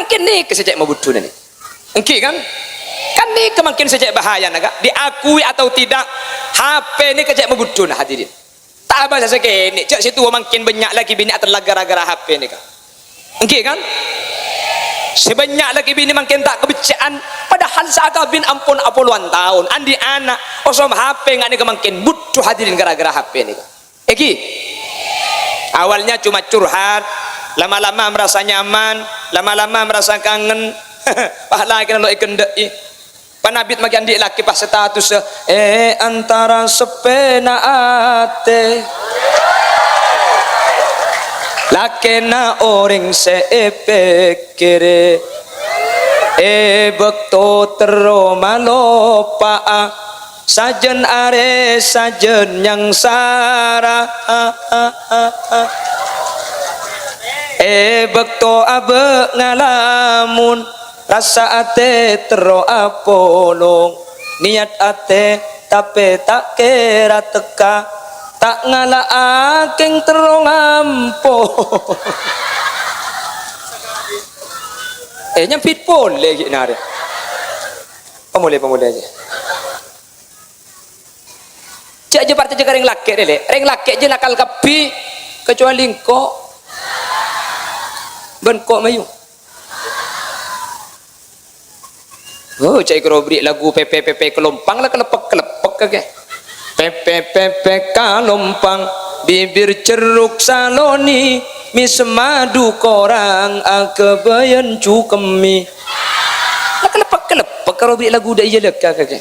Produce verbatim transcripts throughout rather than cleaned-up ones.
Mangkèn nèka sè cè' mabudhuna nèka. Èngghi, kan? Kan nèka mangkèn sè cè' bahayana, Ka'. Diakui atau tidak, H P nèka cè' mabudhuna, hadirin. Ta' abâsa sakènè', jâ' sè towa mangkèn bânnya' lakè binè' atellak ghârâ-ghârâ H P nèka. Èngghi, kan? Sè bânnya' lakè binè' mangkèn ta' kabeccè'an, padahal sè akabin ampon apolowan taon, andi' ana', osom H P nga' nèka mangkèn budhu, hadirin, ghârâ-ghârâ H P nèka. Èngghi. Awalnya cuma curhat, lama-lama merasa nyaman, lama-lama merasa kangen. Pas lakèna lo' èkendhâ'i. Panabit makè andi' lakè pas status, eh, antara seppèna atè. Lakèna orèng sè èpèkkèrè. È bâkto terro maloppa'a, sajân arè sajân nyangsara. È bâkto abâ' ngalamun, rassa atè terro apolong. Niyat atè, tapè ta' kèra tekka. Ta' ngala'a kèng terro ngampo. Eh, nyambit polè ghi' narè. Pamolè, pamolè jâ. Jâ', jâ' parcajâ ka rèng lakè', Lè'. Rèng lakè' jâ nakal kabbhi, kecuali engko'. Bân ko' mayu. Oh, ca'èpon bâri' lagu pèpè-pèpè kalompang la kaleppek-kaleppek kakè. Pèpè-pèpè kalompang, bibir jeruk saloni, mè' sè madu korang, aghâbâyân cukemmi. La kaleppek-kaleppek karo bâri' lagu dâ' iyâ lèka kakè.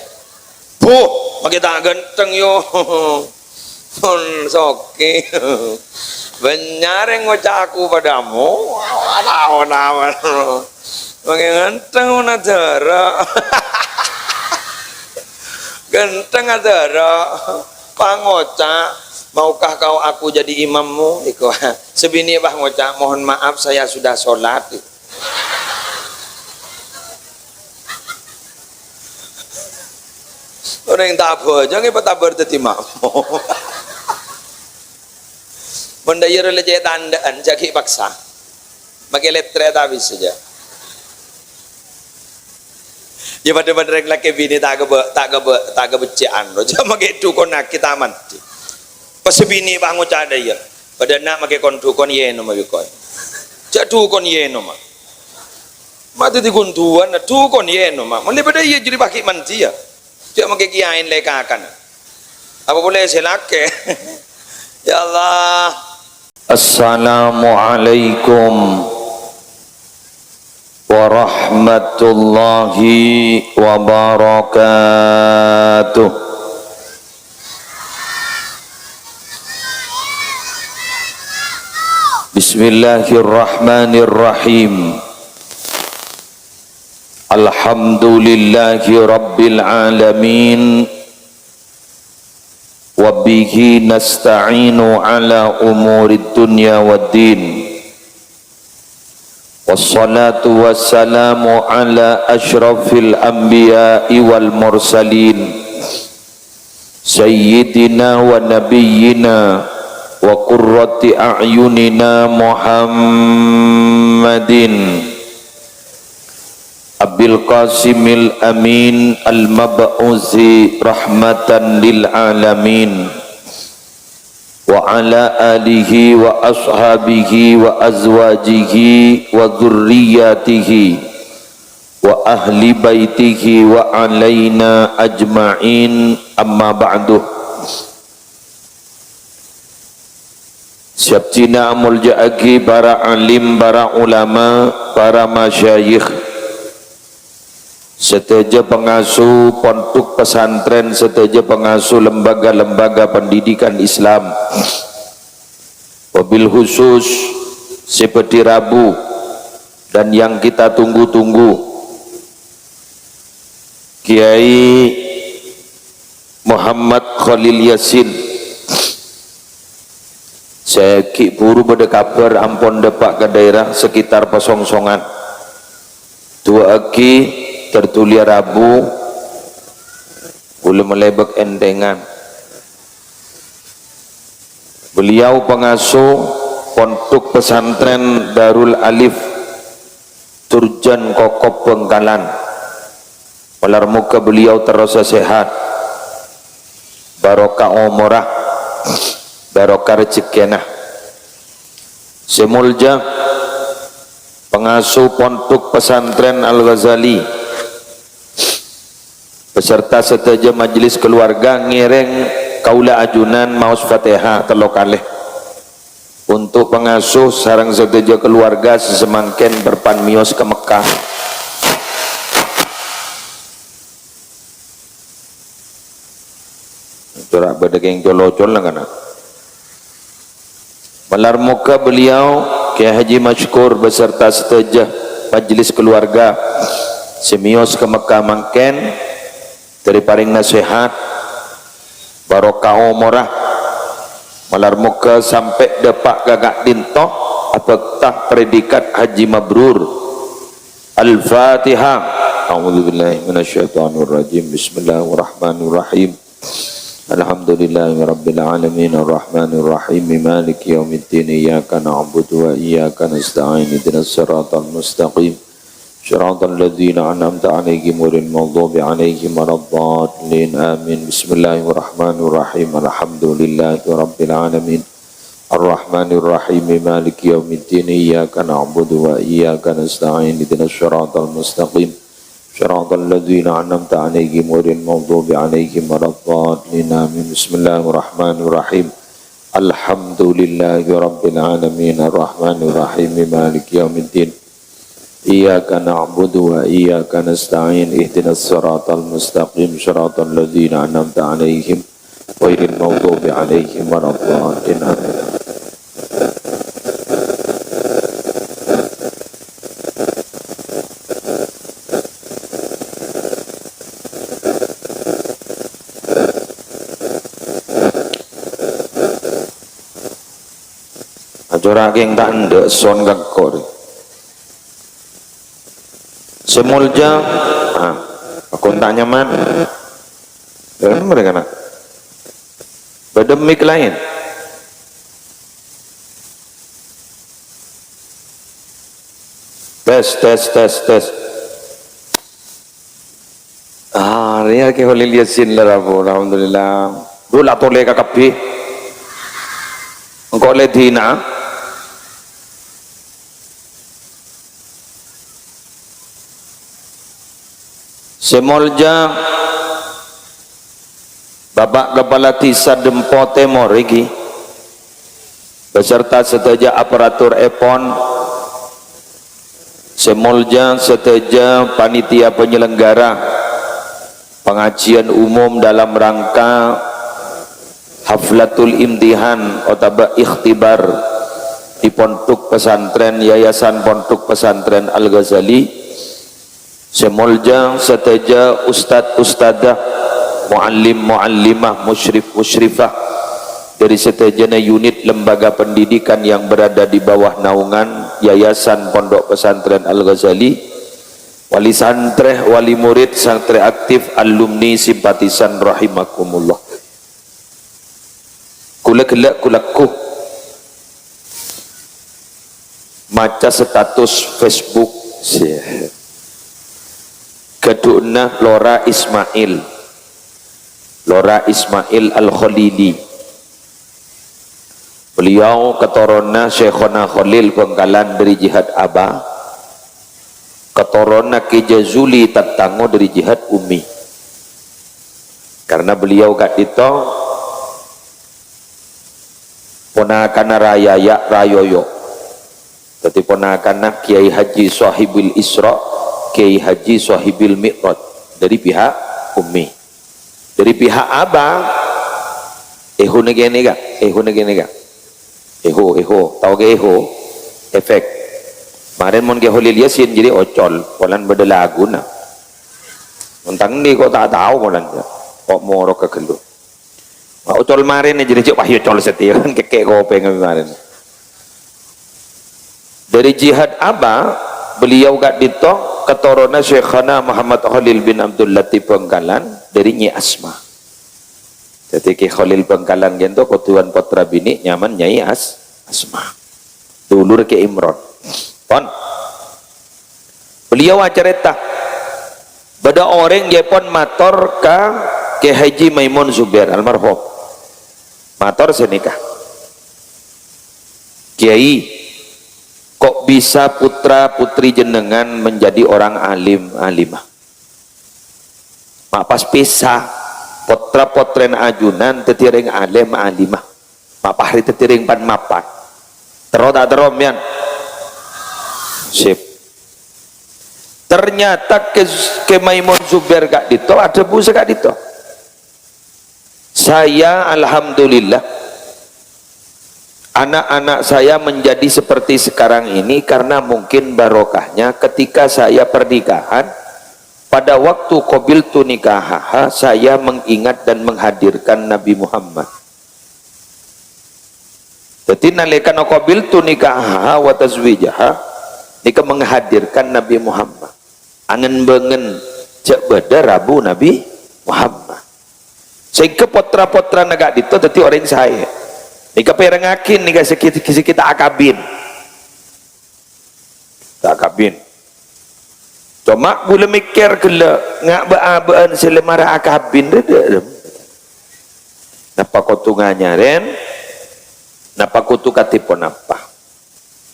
Buh, makè ta' ghântheng, yo. Mon soghi. Bânnya' rèng ngoca' aku padâ mo. Taon-taon. Makè ghântheng mon adârâ. Ghântheng adârâ. Pangoca', "Maukah kau aku jadi imammu?" Iko. Sè binè' pas ngoca', "Mohon maaf, saya sudah sholat." Orèng ta' abhâjâng èpatabâr dhâddhi makmum. Mon dâ' iyâ rowa la cè' tandhâ'ân, jâ' ghi' paksa. Makè lèstrè' ta' bisa, jâ'. Iyâ, padâ-padâ rèng lakè binè ta' kaba-, ta' kaba-, ta' kabeccè'an, ro. Jâ' makè dhukonnaghi ta' mandhi. Pas sè binè' pas ngoca' dâ' iyâ. Padâ na' makè kon-dhukon yèno ma' bi' koè. Jâ' dhukon yèno ma'. Ma' dhâddhi ghun duwân, dhukon yèno ma'. Mèlè padâ iyâ jârèya pas ghi' mandhi, yâ. Jâ' makè kèyaèn lè-kakan. Apa polè sè lakè? Ya Allah. Assalamualaikum warahmatullahi wabarakatuh. Bismillahirrahmanirrahim. Alhamdulillahi rabbil alamin. Wa bihi nasta'inu ala umurid dunya waddin. Wassalatu wassalamu ala asyrafil anbiya'i wal mursalin, sayyidina wa nabiyyina wa qurrati a'yunina Muhammadin Abil Qasimil Amin al-mab'usi rahmatan lil alamin, wa ala alihi wa ashabihi wa azwajihi wa dzurriyyatihi wa ahli baitihi wa alaina ajma'in, amma ba'du. Sè abdhina amolja'aghi para alim, para ulama, para masyayikh, sadhâjâ pangasuh pondhuk pesantren, sadhâjâ pangasuh lembaga-lembaga pendidikan Islam, wabil khusus sè bhâdhi rabu dan yang kita tunggu-tunggu, Kiai Muhammad Khalil Yasin, sè ghi' bhuru bâdâ kabhâr ampon dâpa' ka daerah sekitar Pasongsongan. Duwâ'âghi, ter dhuli rabu, ghulâ malèbâk ènthèngan. Beliau pangasuh Pondok Pesantren Darul Alif, Durjan Kokop Bangkalan. Malar moghâ beliau terrosa sehat, barokah omorra, barokah rejekkèna. Sè molja pangasuh Pondhuk Pesantren Al-Ghazali beserta sadhâjâ majelis keluarga ngèrèng kaulâ ajunan maos Fatihah tello kalè. Untuk pangasuh sareng sadhâjâ keluarga sè samangkèn bârpan miyos ka Mekkah. Cora' bâdâ kèng col-ocol nang kana'. Malar moghâ beliau, Kiai Haji Masykur beserta sadhâjâ majelis keluarga sè miyos ka Mekkah mangkèn, èparèngana sehat, barokah omorra. Malar moghâ sampè' dâpa' ka ka'dinto abhâkta predikat Haji Mabrur. Al-Fatihah. A'udzubillahi minasyaitonirrajim. Bismillahirrahmanirrahim. Alhamdulillahirabbil alamin, arrahmanirrahim, maliki yaumiddin, iyyaka na'budu wa iyyaka nasta'in, ihdinas siratal mustaqim, siratal ladzina an'amta 'alaihim ghairil maghdubi 'alaihim waladdallin. Amin. Bismillahirrahmanirrahim. Alhamdulillahirabbil alamin, arrahmanirrahim, maliki yaumiddin, iyyaka na'budu wa iyyaka nasta'in, ihdinas siratal mustaqim, siratal ladzina an'amta 'alaihim ghairil maghdubi 'alaihim waladdallin. Amin. Bismillahirrahmanirrahim. Alhamdulillahirabbil alamin, arrahmanirrahim, maliki yaumiddin, iyyaka na'budu wa iyyaka nasta'in, ihdinas siratal mustaqim, siratal ladzina an'amta 'alaihim ghairil maghdubi 'alaihim waladdallin. Amin. Ajorake ta' endek son kangko re. Sè molja, ah, aku ta' nyaman. Dan mereka nak. Bâdâ mic laèn. Tes, tes, tes, tes. Ah, rèya Kè Kholil Yasin la rabu, alhamdulillah. Dhu la tolè ka kabbhi. Engko' lè dina. Sè molja Bapak Kepala Dhisa Dempo Tèmor iki, beserta sadhâjâ aparaturèpon, sè molja sadhâjâ panitia penyelenggara pengajian umum dalam rangka haflatul imtihan otabâ ikhtibar di Pondhuk Pesantren, Yayasan Pondhuk Pesantren Al-Ghazali, sè molja sadhâjâ ustad-ustadzah, muallim-muallimah, musyrif-musyrifah, dâri sadhâjâna unit lembaga pendidikan yang berada di bawah naungan Yayasan Pondok Pesantren Al-Ghazali, wali santrè, wali murid, santrè aktif, alumni, simpatisan, rahimakumullah. Kaulâ ghellâ' kaulâ ghu maca status Facebook sè ghâdhuwânna Lora Ismail. Lora Ismail Al-Khalili. Beliau keturunanna Syaikhona Kholil Bangkalan dâri jihad aba. Keturunanna Kè Jazuli tattango dâri jihad ummi. Karena beliau ka'dinto ponakanna Rayaya Rayoyo. Dâddhi ponakanna Kiai Haji Sohibul Isra, Kiai Haji Sohibul Mi'raj dâri pihak ummi. Dâri pihak aba, èhona kènè', Ka'. Èhona kènè', Ka'. Èho, èho. Tao Ka' èho? Efek. Marèn mon Kè Kholil Yasin jadi ocol, polana bâdâ laguna. Mon tang nèko ta' tao polana, Ka'. Kok moro ka ghâllu. Wah, ocol marèn jârèya, cè' wah, ya ocol satèya, kèkkè' kopèng marèn. Dâri jihad aba, beliau ka'dinto keturunanna Syaikhana Muhammad Kholil bin Abdul Latif Bangkalan dâri Nyai Asma. Dâddhi Kè Kholil Bangkalan ghânto kodhuwân pottra binè' nyamana Nyai As-, Asma. Dulur Kè Imron. Pon. Beliau acarèta, bâdâ orèng jâèpon mator ka Kè Haji Maimun Zubair, almarhum. Mator sanèka, "Kiai, kok bisa putra-putri jenengan menjadi orang alim, alimah? Ma' pas pèsa, potra-potrèna ajunan dhâddhi orèng alim, alimah. Ma' pas rè dhâddhi orèng pan-mapan. Terro ta' terro, mèyan?" Sip. Ternyata Kè, Kè Maimun Zubair ka'dinto adhâbu saka'dinto. "Saya, alhamdulillah, anak-anak saya menjadi seperti sekarang ini karena mungkin barokahnya ketika saya pernikahan, pada waktu qabiltu nikahaha, saya mengingat dan menghadirkan Nabi Muhammad." Dhâddhi, nalèkana qabiltu nikahaha wa tazwijaha, nèka menghadirkan Nabi Muhammad. Angen-bângen jhâ' bâdâ rabu Nabi Muhammad. Sehingga potra-potrana ka'dinto dhâddhi orèng saè. Nèka pèrengngaghi nèka sè ghi', sè ghi' ta' akabin. Ta' akabin. Coma ghulâ mèkkèr ghellâ', nga' bâ'-abâ'ân sè la mara akabin rè dhâ'-, napa kodhu nganyarèn, napa kodhu kadhi ponapa.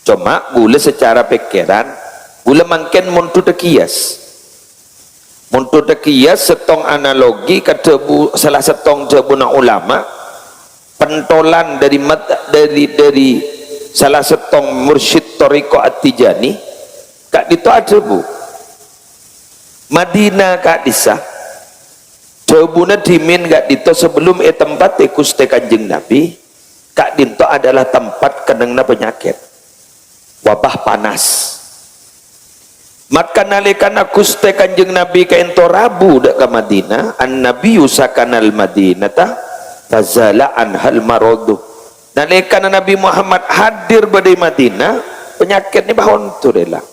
Coma ghulâ secara pèkkèran, ghulâ mangkèn mondhudhâ kiyas. Mondhudhâ kiyas sèttong analogi ka dhâbu, salah sèttong dhâbuna ulama, pentolan dhâri mat-, dhâri, dhâri salah sèttong mursyid thariqah At-Tijani, ka'dinto adhâbu, Madinah ka'dissa', dhâbuna dhimèn ka'dinto sabellunna ètempatè Ghustè Kanjeng Nabi, ka'dinto adalah tempat kennengnganna panyakèt, wabah panas. Maka nalèkana Ghustè Kanjeng Nabi ka'dinto rabu dâ' ka Madinah, "An-Nabiyyu sakanal Madinata fazala anhal maradu." Nalèkana Nabi Muhammad hadir bâdâ è Madinah, panyakèt nèka pas ondur èlang.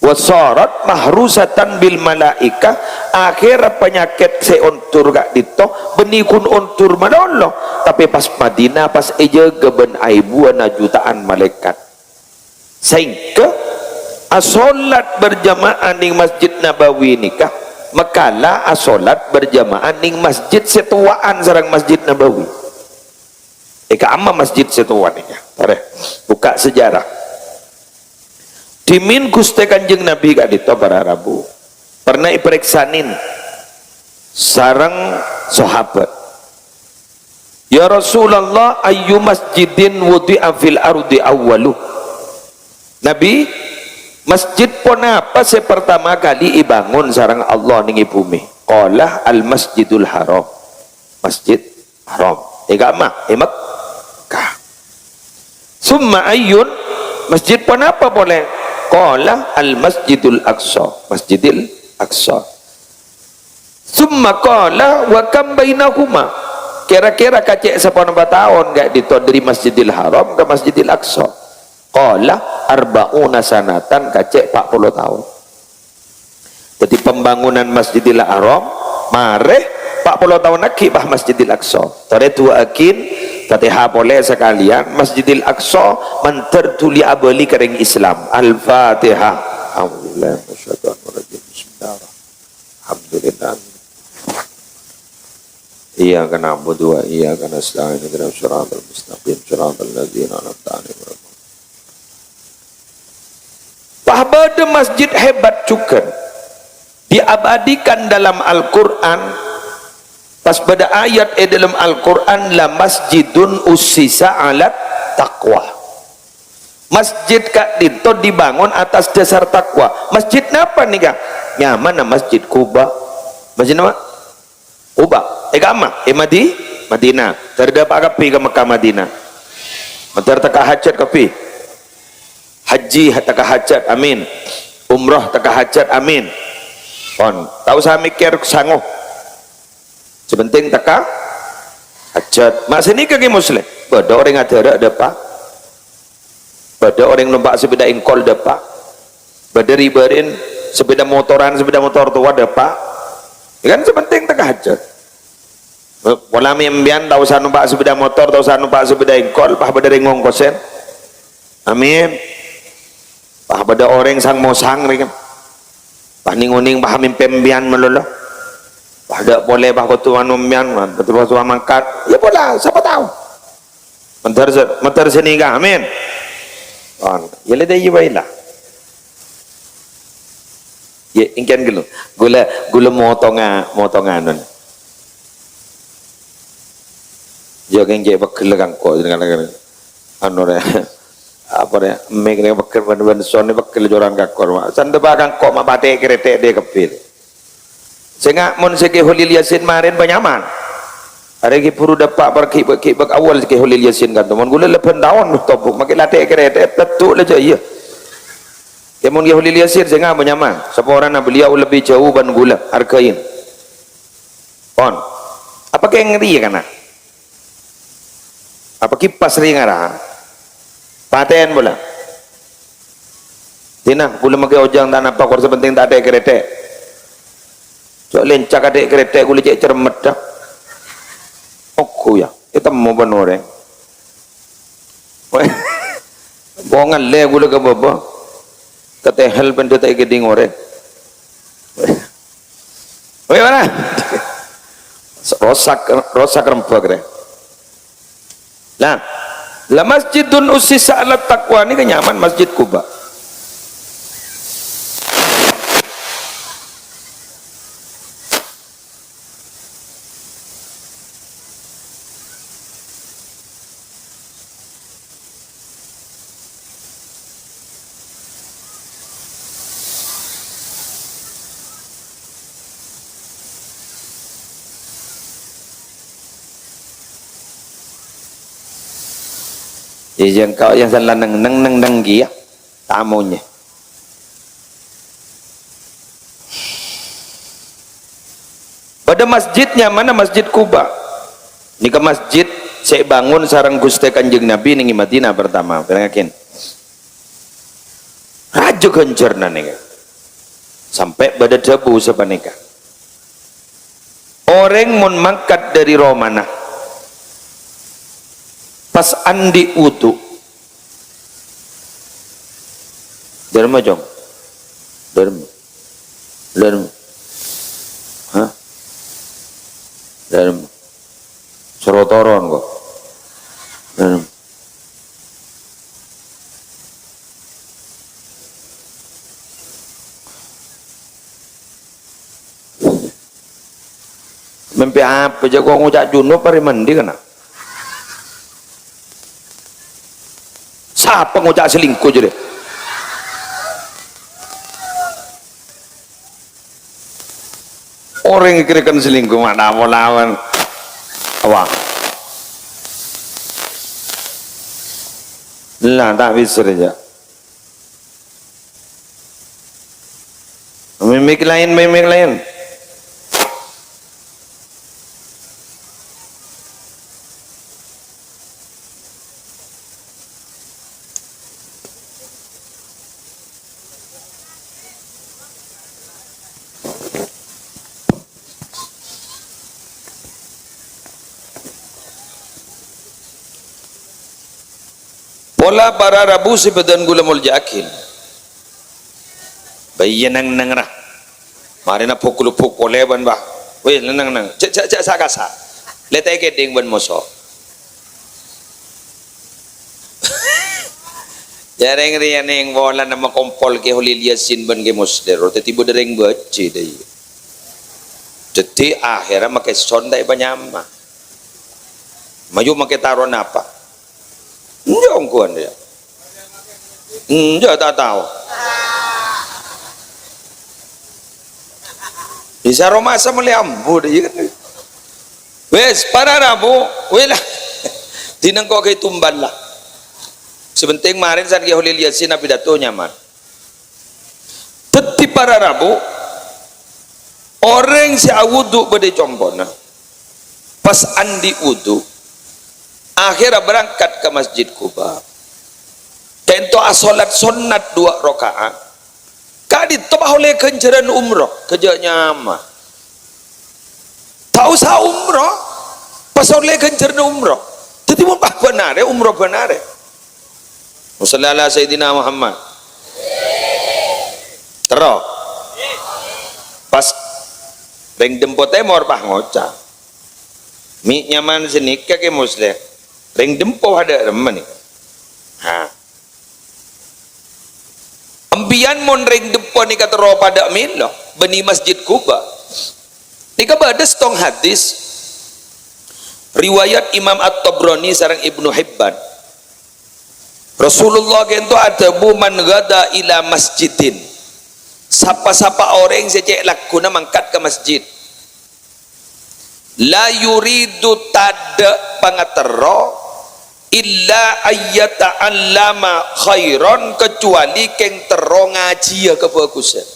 "Wa sarat mahrusatan bil malaikah," akhèrra panyakèt sè ondur ka'dinto bânnè ghun ondur malolo, tapè pas Madinah pas èjâgâ bân èbuwâna juta'an malaèkat. Saèngghâ asholat berjamaah nèng Masjid Nabawi nèka makala asholat berjamaah nèng masjid sè towa'an sareng Masjid Nabawi. È ka'amma masjid sè towa nèka. Tarè, bukka' sejarah. Dhimèn Ghustè Kanjeng Nabi ka'dinto para rabu. Pernah èparèksanè sareng sahabat. "Ya Rasulullah, ayyu masjidin wudi'a fil ardi awwalu?" "Nabi, masjid ponapa sè partama kalè èbângon sareng Allah nèng è bhumè?" Qala, "Al Masjidul Haram." Masjid Haram. È ka'amma? È Mekkah. "Summa ayyun?" Masjid ponapa polè? Qala, "Al Masjidul Aqsa." Masjidil Aqsa. "Summa qala, wa kam bainahuma?" Kèra-kèra kacè' saponapa taon ka'dinto dhâri Masjidil Haram ka Masjidil Aqsa? Qala, "Arba'una sanatan," kacè' pa' polo taon. Dhâddhi, pembangunan Masjidil Haram marè pa' polo taon aghi' pas Masjidil Aqsa. Torè duwâ'âghin Fatihah polè sakalèyan, Masjidil Aqsa mandhâr dhuli abâli ka rèng Islam. Al-Fatihah. A'udzubillahi minasyaitonirrajim. Bismillahirrahmanirrahim. Alhamdulillah. Iyyaka na'budu wa iyyaka nasta'in. Ihdinas siratal mustaqim. Siratal ladzina an'amta 'alaihim. Pas bâdâ masjid hebat jhughân diabadikan dalam Al-Qur'an, pas bâdâ ayat è dâlem Al-Qur'an, "La masjidun ussisa 'alat taqwa." Masjid ka'dinto dibangun atas dasar takwa. Masjid napa nèka? Nyamana Masjid Quba. Masjid napa? Quba. È ka'amma? È Madi-, Madinah. Dhâr dâpa' kabbhi ka Mekkah Madinah. Mandhâr tekka hajat kabbhi. Haji ha-, tekka hajat, amin. Umroh tekka hajat, amin. Pon, ta' osa mèkkèr sango. Sè penting tekka hajat. Ma' sanèka Kè Muslèh. Bâdâ orèng adârâ dâpa'. Bâdâ orèng nompa' sepeda engkol dâpa'. Bâdâ rè-bâri'en sepeda motoran, sepeda motor towa dâpa'. Kan sè penting tekka hajat. Pola mè' empèyan ta' osa nompa' sepeda motor, ta' osa nompa' sepeda engkol, pas bâdâ rèng ngongkosèn. Amin. Pas bâdâ orèng sang-mosang rèya. Pas nèng-onèng pas mèmpè empèyan malolo. Pas dâ' polè pas kodhu anu empèyan, kodhu mangkat. Yâ pola, sapa tao? Mandhâr sè, mandhâr sè nèka, amin. On, yâ lè dâ' iyâ bhâi la. Yâ, èngkèn ghâllu. Ghulâ, ghulâ motonga, motonga anun. Yâ, kèng cè' pegghel kangko, anu rè. Apa rè, mik rè pegghel bân, bân son pegghel joran kakor, ma'. Sandhâpa kangko ma' patè' kerètè' dâ' kebbhi. Sènga' mon sè Kè Kholil Yasin marèn panyaman. Arè ghi' buru dâpa' parghi' bâ-, ghi' bâk awal sè Kè Kholil Yasin kanto. Mon ghulâ lebân taon tobu', makkè latè' kerètè', tèddu' la jâ iyâ. Kè mon Kè Kholil Yasin sènga' panyaman. Saporana beliau lebih jauh bân ghulâ, hargain. Pon. Apa kèng rèya kana? Apa kipas rèya ngara? Patèn pola. Dina, ghulâ makkè ojhân ta' napa, kor sè pentèng ta' tè'-kerètè'. Jhâ' lèncak atè'-kerètè', ghulâ cè' cermet, dâ. Ogghu, yâ. Ètemmo bân orèng. Wè. Bâ ngallè ghulâ ka bâbâ. Katèhel pèndhâ ta' èkèdhing orèng. Bagaimana? Rosak, rosak rembhâk, rè. Nah, la masjidun ussisa 'alat taqwa nèka nyaman Masjid Quba. Iyâ, engko' yang salah neng, neng, neng, neng kèya. Tamonya. Bâdâ masjid nyamana Masjid Quba. Nèka masjid sè èbângon sareng Ghustè Kanjeng Nabi nèng è Madinah pertama. Pèrengngaghin. Rajâ ghânjhârna nèka. Sampè' bâdâ dhâbu sapanèka. Orèng mon mangkat dâri romana, pas andi' wudu, Dârma, Cong. Dârma. Dârma. Hah? Dârma. Soro toron, kok. Dârma. Mèmpè apa, jhâ' kok ngoca' junub arè mandi kana? Sapa ngoca' selingkuh jârèya? Orèng kèra-kèra selingkuh, mana apa lawan? Apa? Lah, ta' bisa jâ. Mimik laèn, mimik laèn. Pola para rabu sè bâdhân kaulâ molja'aghi. Bâ iyâ neng-neng ra. Marèna bhuk-lubhuk polè bân, Bah. Wis, neng-neng. Jhâ', jhâ', jhâ' sa-kasa. Lètè' kèdhing bân moso. Jhâreng rèya nèng polana makompol Kè Kholil Yasin bân Kè Muslir. Dhâddhi bâdâ rèng bâjhi, dâ iyâ. Dhâddhi akhèrra makè son ta' èpanyama. Mayu makè taro napa? Enjâ' ongghuwân, yâ. Enjâ', ta' tao. Bisa roma samalè ambu, dâ iyâ kan. Wis, para rabu, wis la. Dina engko' ghi' tumbal la. Sè pentèng marèn san Kè Kholil Yasin apidato nyaman. Dhâddhi para rabu, orèng sè awudu bâdâ è compona, pas andi' wudu, akhèrra berangkat ka Masjid Quba. Ka'dinto asolat sonnat duwâ' raka'at. Ka'dinto pas ollè ghânjhârân umroh, ghâjâ' nyama. Ta' osa umroh, pas ollè ghânjhârânna umroh. Dhâddhi mon pas bân arè, umroh bân arè. Wa shalli ala Sayyidina Muhammad. Ro. Pas rèng Dempo Tèmor pas ngoca'. Mi' nyaman sanèka Kè Musleh. Rèng Dempo adâ' remma nèka. Ha. Empiyan mon rèng Dempo nèka terro padâ mèlo, bânnè Masjid Quba. Nèka bâdâ sèttong hadis riwayat Imam At-Tabrani sareng Ibnu Hibban. Rasulullah kento adhâbu, "Man ghada ila masjidin." Sapa-sapa orèng sè cè' lagghuna mangkat ka masjid. "La yuridu," tadâ' pangaterro, "illa ayyata'allama khairan," kecuali kèng terro ngajhiyâ kabhâghusân.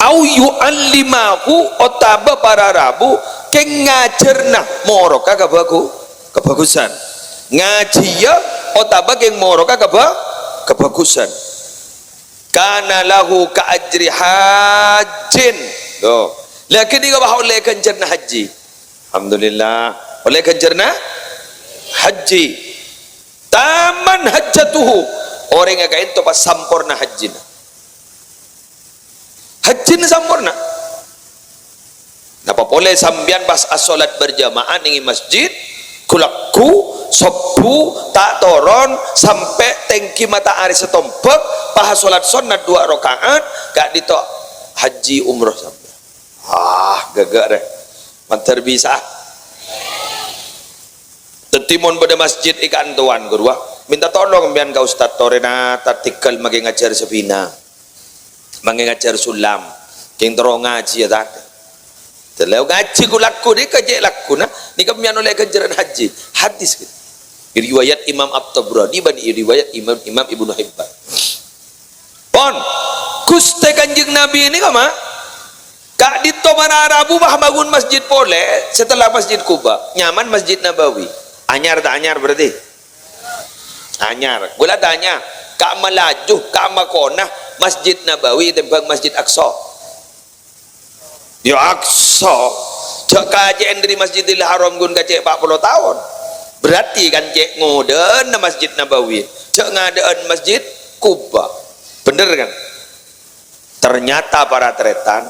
"Au yu'allimahu," otabâ para rabu kèng ngajhârna moroka kabhâghu-, kabhâghusân. Ngajhiyâ otabâ kèng moroka kabhâ-, kabhâghusân. "Kana lahu ka ajri hajjin." Tuh. Lagi nèka wah ollè ghânjhârna hajji. Alhamdulillah. Ollè ghânjhârna hajji. "Tammat hajjatuhu." Orèngnga ka'ento pas samporna hajjina. Hajjina samporna. Napa polè sampèyan pas asholat berjamaah nèng è masjid, ghu-lagghu, sobbhu, ta' toron, sampè' tèngghi matahari sè tombhâk, pas asholat sonnat duwâ' raka'at, ka'dinto hajji umroh sampèyan. Ah, ghâghâ' rè. Mandhâr bisa. Dhâddhi, mon bâdâ masjid è ka'antowan, ghâruwa, minta tolong sampèyan ka ustad torèna, ta' tèghâl mangkè ngajhâr Safina. Mangkè ngajhâr Sulam. Kèng terro ngajhiyâ, ta'. Tellèo ngajhi ghu-lagghu nèka cè' lagghuna, nèka sampèyan ollè ghânjhârân hajji. Hadis, gitu. Riwayat Imam At-Tabrani bân riwayat Imam, Imam Ibnu Hibban. Pon, Ghustè Kanjeng Nabi nèka, ma', ka'dinto para rabu pas bângon masjid polè setelah Masjid Quba, nyaman Masjid Nabawi. Anyar ta' anyar berarti? Anyar. Ghulâ tanya, ka'amma laju, ka'amma kona Masjid Nabawi tèmbhâng Masjid Aqsa? Ya Aqsa, jhâ' kacè'en dâri Masjidil Haram ghun kacè' empat puluh taon. Berarti kan cè' ngodâna Masjid Nabawi, jhâ' ngadâ'ân Masjid Quba. Bhender kan? Ternyata para tarètan,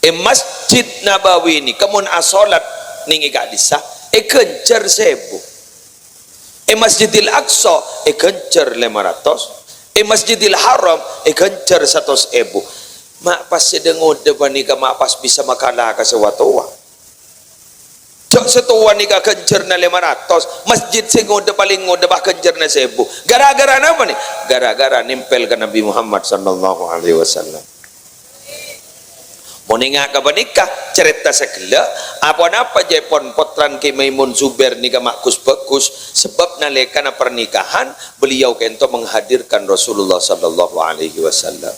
è Masjid Nabawi nèka mon asholat nèng è ka'dissa', èghânjhâr sèbu. È Masjidil Aqsa èghânjhâr lèma ratos, è Masjidil Haram èghânjhâr satos èbu. Ma' pas sè dâ-ngodâ panèka ma' pas bisa makala ka sè wa-towa. Jhâ' sè towa nèka ghânjhârna lèma ratos, masjid sè ngodâ palèng ngodâ pas ghânjhârna sèbu. Gara-gara napa nè? Gara-gara nèmpèl ka Nabi Muhammad sallallahu alaihi wasallam. Mon enga' ka panèka, carèta saghellâ', apa-napa ca'èpon pottrana Kè Maimun Zubair nèka ma' ghus-bhâghus, sabâb nalèkana pernikahan, beliau kento menghadirkan Rasulullah sallallahu alaihi wasallam.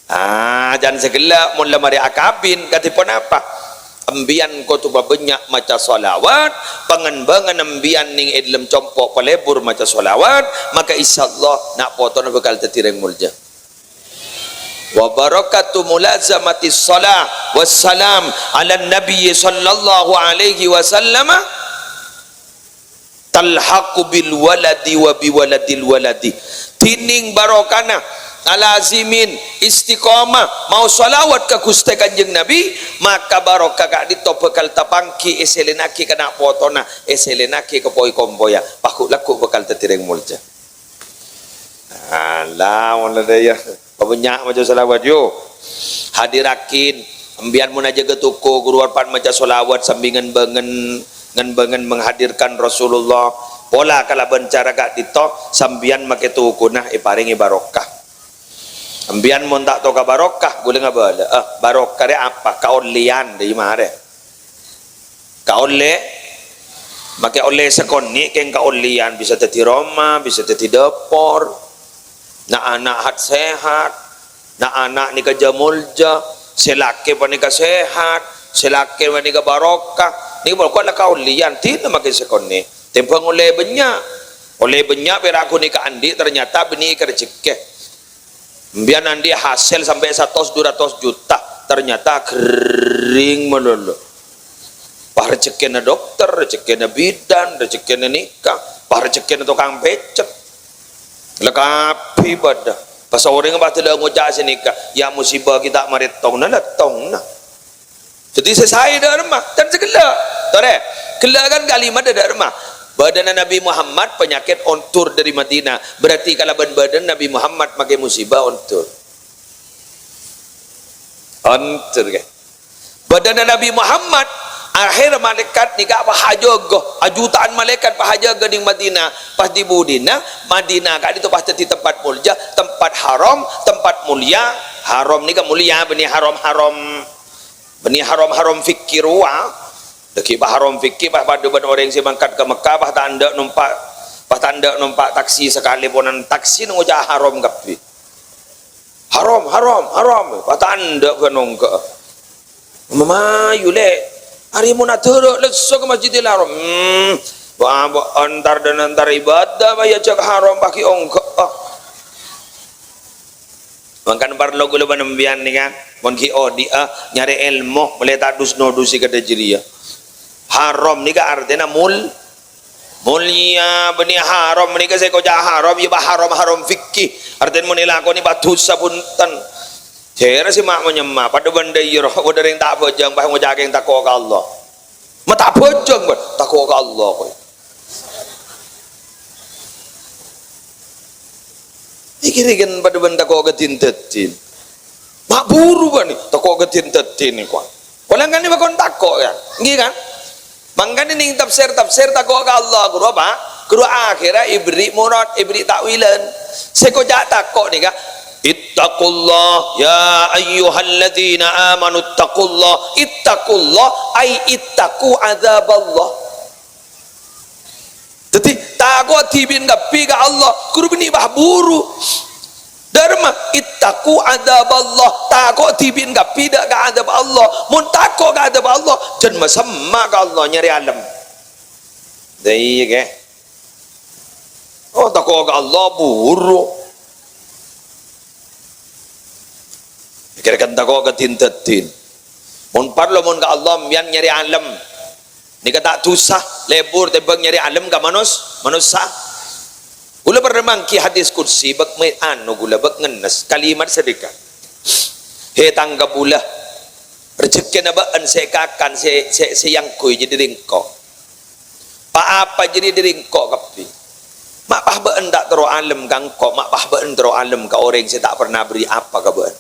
Ah, jhân saghellâ', mon la marè akabin, kadhi ponapa? Embiyan kodhu pabânnya' maca shalawat, pangen-bângen embiyan nèng è dâlem compo' palebur maca shalawat, maka insyaallah na' potona bhâkal dhâddhi rèng molja. Wa barakatu mulazamatis shalah wassalam ala nabiyyi sallallahu alaihi wasallam talhaqu bil waladi wa bi waladil waladi. Dhinèng barokana ngalazimin istiqomah maos shalawat ka Ghustè Kanjeng Nabi, maka barokah ka'dinto bhâkal tapangghi èsèlènaghi ka na' potona, èsèlènaghi ka poi-kompoyya, pagghu' lagghu' bhâkal dhâddhi rèng molja. Alah, mon la dâ' iyâ. Pabânnya' maca shalawat, yu. Hadiraghin. Embiyan mon ajâgâ toko, ghuru arpan maca shalawat sambi ngen-bângen, ngen-bângen menghadirkan Rasulullah. Pola kalabân cara ka'dinto, sampèyan makè tokona èparèngè barokah. Embiyan mon ta' toka barokah, ghulâ ngabâlâ. Eh, barokah rè apa? Kaollèyan, dâri marè. Kaollè, makè ollè sakonè' kèng kaollèyan, bisa dhâddhi roma, bisa dhâddhi dâpor. Na'-ana' hat-sehat, na'-ana' nèka jâ-molja, sè lakè panèka sehat, sè lakè panèka barokah. Nèka pokok la kaollèyan, dina makè sakonè'. Tèmbhâng ollè bânnya'. Ollè bânnya' pèra' ghunèka andi', ternyata bânnè èkarejhekkè. Embiyan andi' hasèl sampè' satos dua ratos juta, ternyata ghering malolo. Pas rejhekkèna dokter, rejhekkèna bidan, rejhekkèna nèka, pas rejhekkèna tokang pècèt. La kabbhi bâdâ. Pas orèng padâ la ngoca' sanèka, "Ya, musibah kita marè tongna, la tongna." Dhâddhi sè saè dâ' remma, dan sè ghellâ'. Torè, ghellâ' kan kalimat dâ' remma. Bâdâna Nabi Muhammad panyakèt ondur dâri Madinah. Berarti kalabân bâdâna Nabi Muhammad makè musibah ondur. Ondur, kan? Bâdâna Nabi Muhammad, akhèr malaèkat nèka pahajâgâ, ajuta'an malaèkat pahajâgâ neng Madinah. Pas è budina, Madinah ka'dinto pas dhâddhi tempat molja, tempat haram, tempat mulia. Haram nèka mulia, bânnè haram-haram. Bânnè haram-haram fikih rowa. Dhâggi' pas haram fikih, pas padâ bân orèng sè mangkat ka Mekkah, pas ta' endâ' nompa', pas ta' endâ' nompa' taksi sakalèponan, taksina ngoca' haram kabbhi. "Haram, haram, haram." Pas ta' endâ' bân ongghâ. "Mamayu, Lè'. Arè mon adârâ' lesso ka Masjidil Haram." Hmm. Wah, bu-, entar dan entar ibadah, bâ' èajhâk haram paghi' ongghâ. Mangkana parlo kaulâ panambiyan nèka, mon ghi' odi'â nyarè èlmo, molaè ta' dus-nodusè kadhâ' jârèya. Haram nèka artèna mul-, Molja, bânnè haram nèka sè èkoca' haram, ya, bâ, haram-haram fikih. Artèna mon èlakonè bâ dhusa bhunten. Jârèya sè ma'-, manyemma, padâ bân dâ' iyâ rowa, bâdâ rèng ta' abhâjâng, bâ, ngoca'aghi tako' ka Allah. Ma' ta' abhâjâng, bân, tako' ka Allah, koy. Iki rèken padâ bân tako' ka din-dâdin. Ma' buru, bân, tako' ka din-dâdin, koy. Polana kan nèka bâkon tako', kan? Èngghi, kan? Mangkana neng tafsir-tafsir tako' ka Allah, ghuru apa? Ghuru akhèrra èberri' murad, èberri' ta'wilan. Sè èkoca' tako' nèka, "Ittaqullah, ya ayyuhalladzina amanu ittaqullah." Ittaqullah, ai ittaqu adzaballah. Dhâddhi, tako' dhibi'en kabbhi ka Allah, ghuru bânnè bâ buru. Dâ' remma, "Ittaqu adzaballah." Tako' dhibi'en kabbhi dâ' ka adzâb Allah. Mon tako' ka adzâb Allah, jân masemma ka Allah nyarè alem. Dâ' iyâ, kè. Oh, tako' ka Allah, buru. Kèra-kèra tako' ka din-dâdin. Mon parlo, mon ka Allah, mbiyan nyarè alem. Nèka ta' dhusa, lebur tèmbhâng nyarè alem ka manos-, manossa. Kaulâ pernah mangghi hadis qudsi, bâk me-, anu kaulâ, bâk ngennes, kalimat sanèka. "He, tang kabulâ, rejhekkèna bâ'en sè èkakan, sè, sè, sè èangghuy jârèya dâri engko'. Pa-apa jârèya dâri engko' kabbhi. Ma' pas bâ'en ta' terro alem ka engko', ma' pas bâ'en terro alem ka orèng sè ta' pernah aberri' apa ka bâ'en."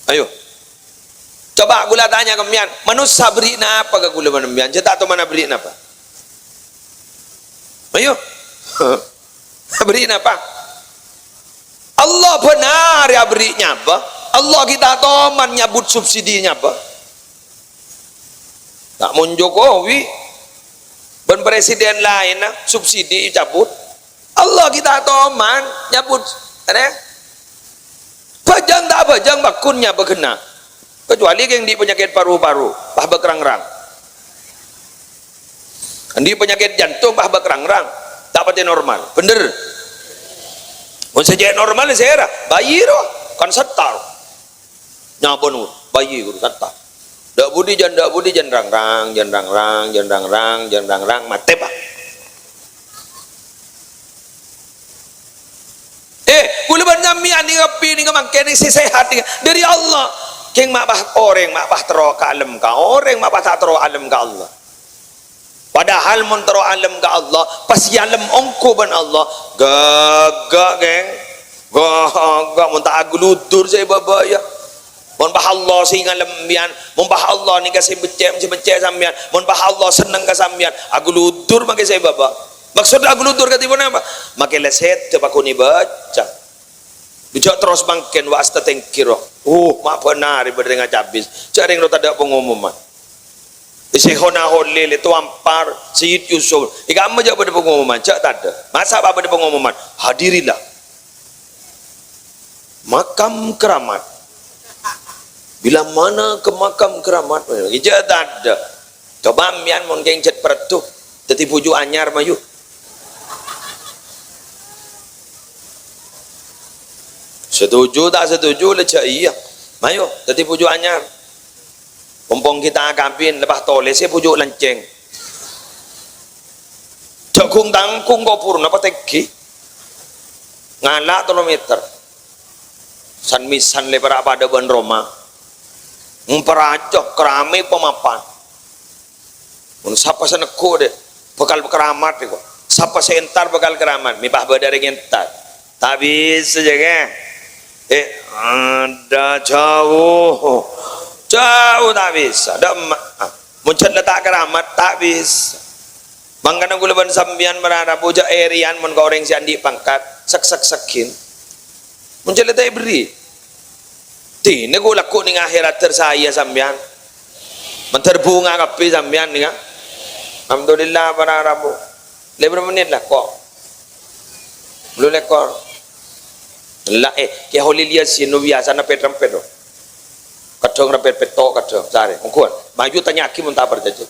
Ayo. Coba kaulâ tanya ka sampèyan, manossa aberri'na apa ka kaulâ bân sampèyan? Jâ' ta' toman aberri'na apa? Ayo. Aberri'na apa? Allah bân arè aberri' nyabâ. Allah ghi' ta' toman nyabut subsidi nyabâ. Ta' mon Jokowi bân presiden laènna subsidi cabut. Allah ghi' ta' toman nyabut, arè. Abhâjâng ta' abhâjâng, bâkon nyabâ ghenna'. Kecuali kèng andi' panyakèt paru-paru, pas bâk rang-rang. Andi' panyakèt jantung, pas bâk rang-rang. Ta' patè normal. Bhender? Mon sè cè' normal, sèra? Bayi rowa, kan setta rowa. Nyabâ no, bayi ghuru setta. Dâ' budi jân, dâ' budi jân rang-rang, jân rang-rang, jân rang-rang, jân rang-rang, matè, Pak. Eh, kaulâ bân sampèyan nèka, kabbhi nèka mangkèn sè sehat nèka dâri Allah. Kèng ma' pas orèng, ma' pas terro ka alem ka orèng, ma' pas ta' terro alem ka Allah. Padahal mon terro alem ka Allah, pas èalem ongghu bân Allah, ghâghâ, kèng. Ghâghâ, mon ta' aghâludur sè bâbâ, ya. Mon pas Allah sè ngalem sampèyan, mon pas Allah nèka sè beccè', sè beccè' sampèyan, mon pas Allah senneng ka sampèyan, aghâludur makè sè bâbâ. Maksod aghâludur kadhi ponapa? Makè la sèdhâ pakonè bâca. Jhâ' terros mangkèn wa' astatèngkèr, oh. Oh, ma' bhânarè bâdâ rèng acabis. Jhâ' rèng rowa tadâ' pangomoman. Syaikhona Kholil, Toampar, Sayyid Yusuf. È kamma jhâ' bâdâ pangomoman, jhâ' tadâ'. Masa' bâdâ pangomoman? Hadirilah makam keramat. Bila mana ke makam keramat? Jhâ' tadâ'. Coba sampèyan mon kèng jhât pareddhu, dhâddhi bhuju' anyar, mayu. Setuju ta' setuju, la jhâ' iyâ. Mayu, dhâddhi bhuju' anyar. Pompong kita akabin, lepas tolèsè bhuju' lancèng. Jhâ' Ghung-tangghung koburna patèngghi. Ngala' tello meter. San-mèsan lè para' padâ bân roma. Mparajâ karamè pamapan. Mon sapa sè neggu' dhi', bhâkal keramat, dhi' ko'. Sapa sè entar bhâkal keramat. Mè' pas bâdâ orèng entar. Ta' bisa, jâgâ. Eh, ada jauh. Jauh ta' bisa. Dâ' emma'. Ah, mon jhâ' la ta' keramat, ta' bisa. Mangkana kaulâ bân sampèyan mara rabu jhâ' èrèyan mon ka orèng sè andi' pangkat, sek-sek-segghin. Mon jhâ' la ta' èberri'. Dinah ghu-lagghu neng akhèrat dâr saya sampèyan. Mandhâr bhunga kabbhi sampèyan nèka. Alhamdulillah, para rabu. Lè bârâmpa mennit la, ko'? Bâllu lèkor. La, eh, Kè Kholil Yasin no biyasana pèt-rempèt, no. Kadhâng rempèt pètto', kadhâng sarè. Ongghuwân. Maju tanya'aghi mon ta' parcajâ.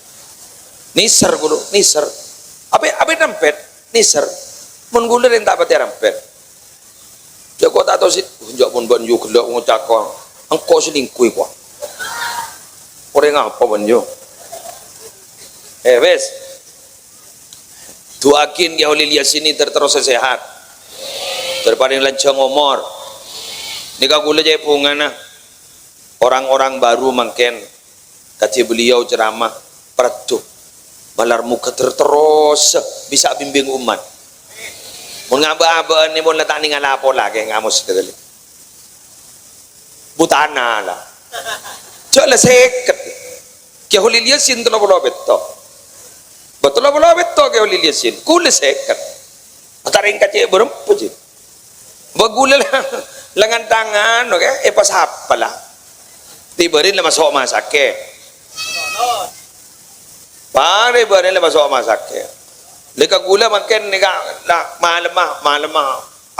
Nèser ghu, nèser. Apa, apa rempèt? Nèser. Mon kaulâ rèng ta' patè rempèt. Jhâ' ko' ta' tao sè, jhâ' mon bân yu ghellâ' ngoca' ko', engko' selingkuh ko'. Orèng apa bân yu? Eh, wis. Du'aaghi Kè Kholil Yasin ter-, terros sehat. Ter paring lanjhâng omor. Nèka kaulâ cè' bhungana orang-orang baru mangkèn. Kadhi beliau ceramah, pareddhu. Malar moghâ ter-, terros bisa bimbing umat. Mon ngabâ-abâ'ân nèka mon la ta' nèngala pola kè ngamos kadhâli. Butana la. Jhâ' la sèket. Kè Kholil Yasin tello polo pètto'. Bâ tello polo pètto' Kè Kholil Yasin. Kaulâ sèket. Atarèng kacè' bârâmpa, jhi. Bâ kaulâ la-, lengan tangan, oke, èpasapa la. Tibârin la maso' masakè. Parè bârin la maso' masakè. Lè ka kaulâ mangkèn nèka la malemma, malemma,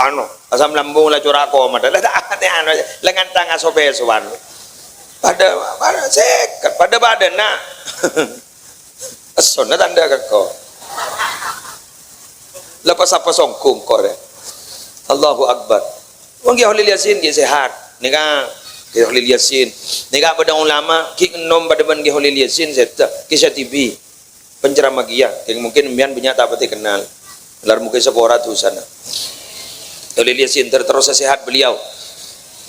anu, asam lambung la cora' koma. La ta' anu, lengan tangan sopè sowan. Padâ, padâ sèket, padâ-padâna. Essona tandhâ ka ko'. La pas-apa songghung ko' rè. Allahu Akbar. Wong Kè Kholil Yasin ghi' sehat. Nèka Kè Kholil Yasin. Nèka padâ ulama ghi' ngenom padâ bân Kè Kholil Yasin sèdhâ. Kè Syatibi. Penceramah kèya. Kèng mungkin sampèyan bânnya' ta' patè kennal. Malar moghâ èsapora dhusana. Kè Kholil Yasin ter-, terros sehat beliau.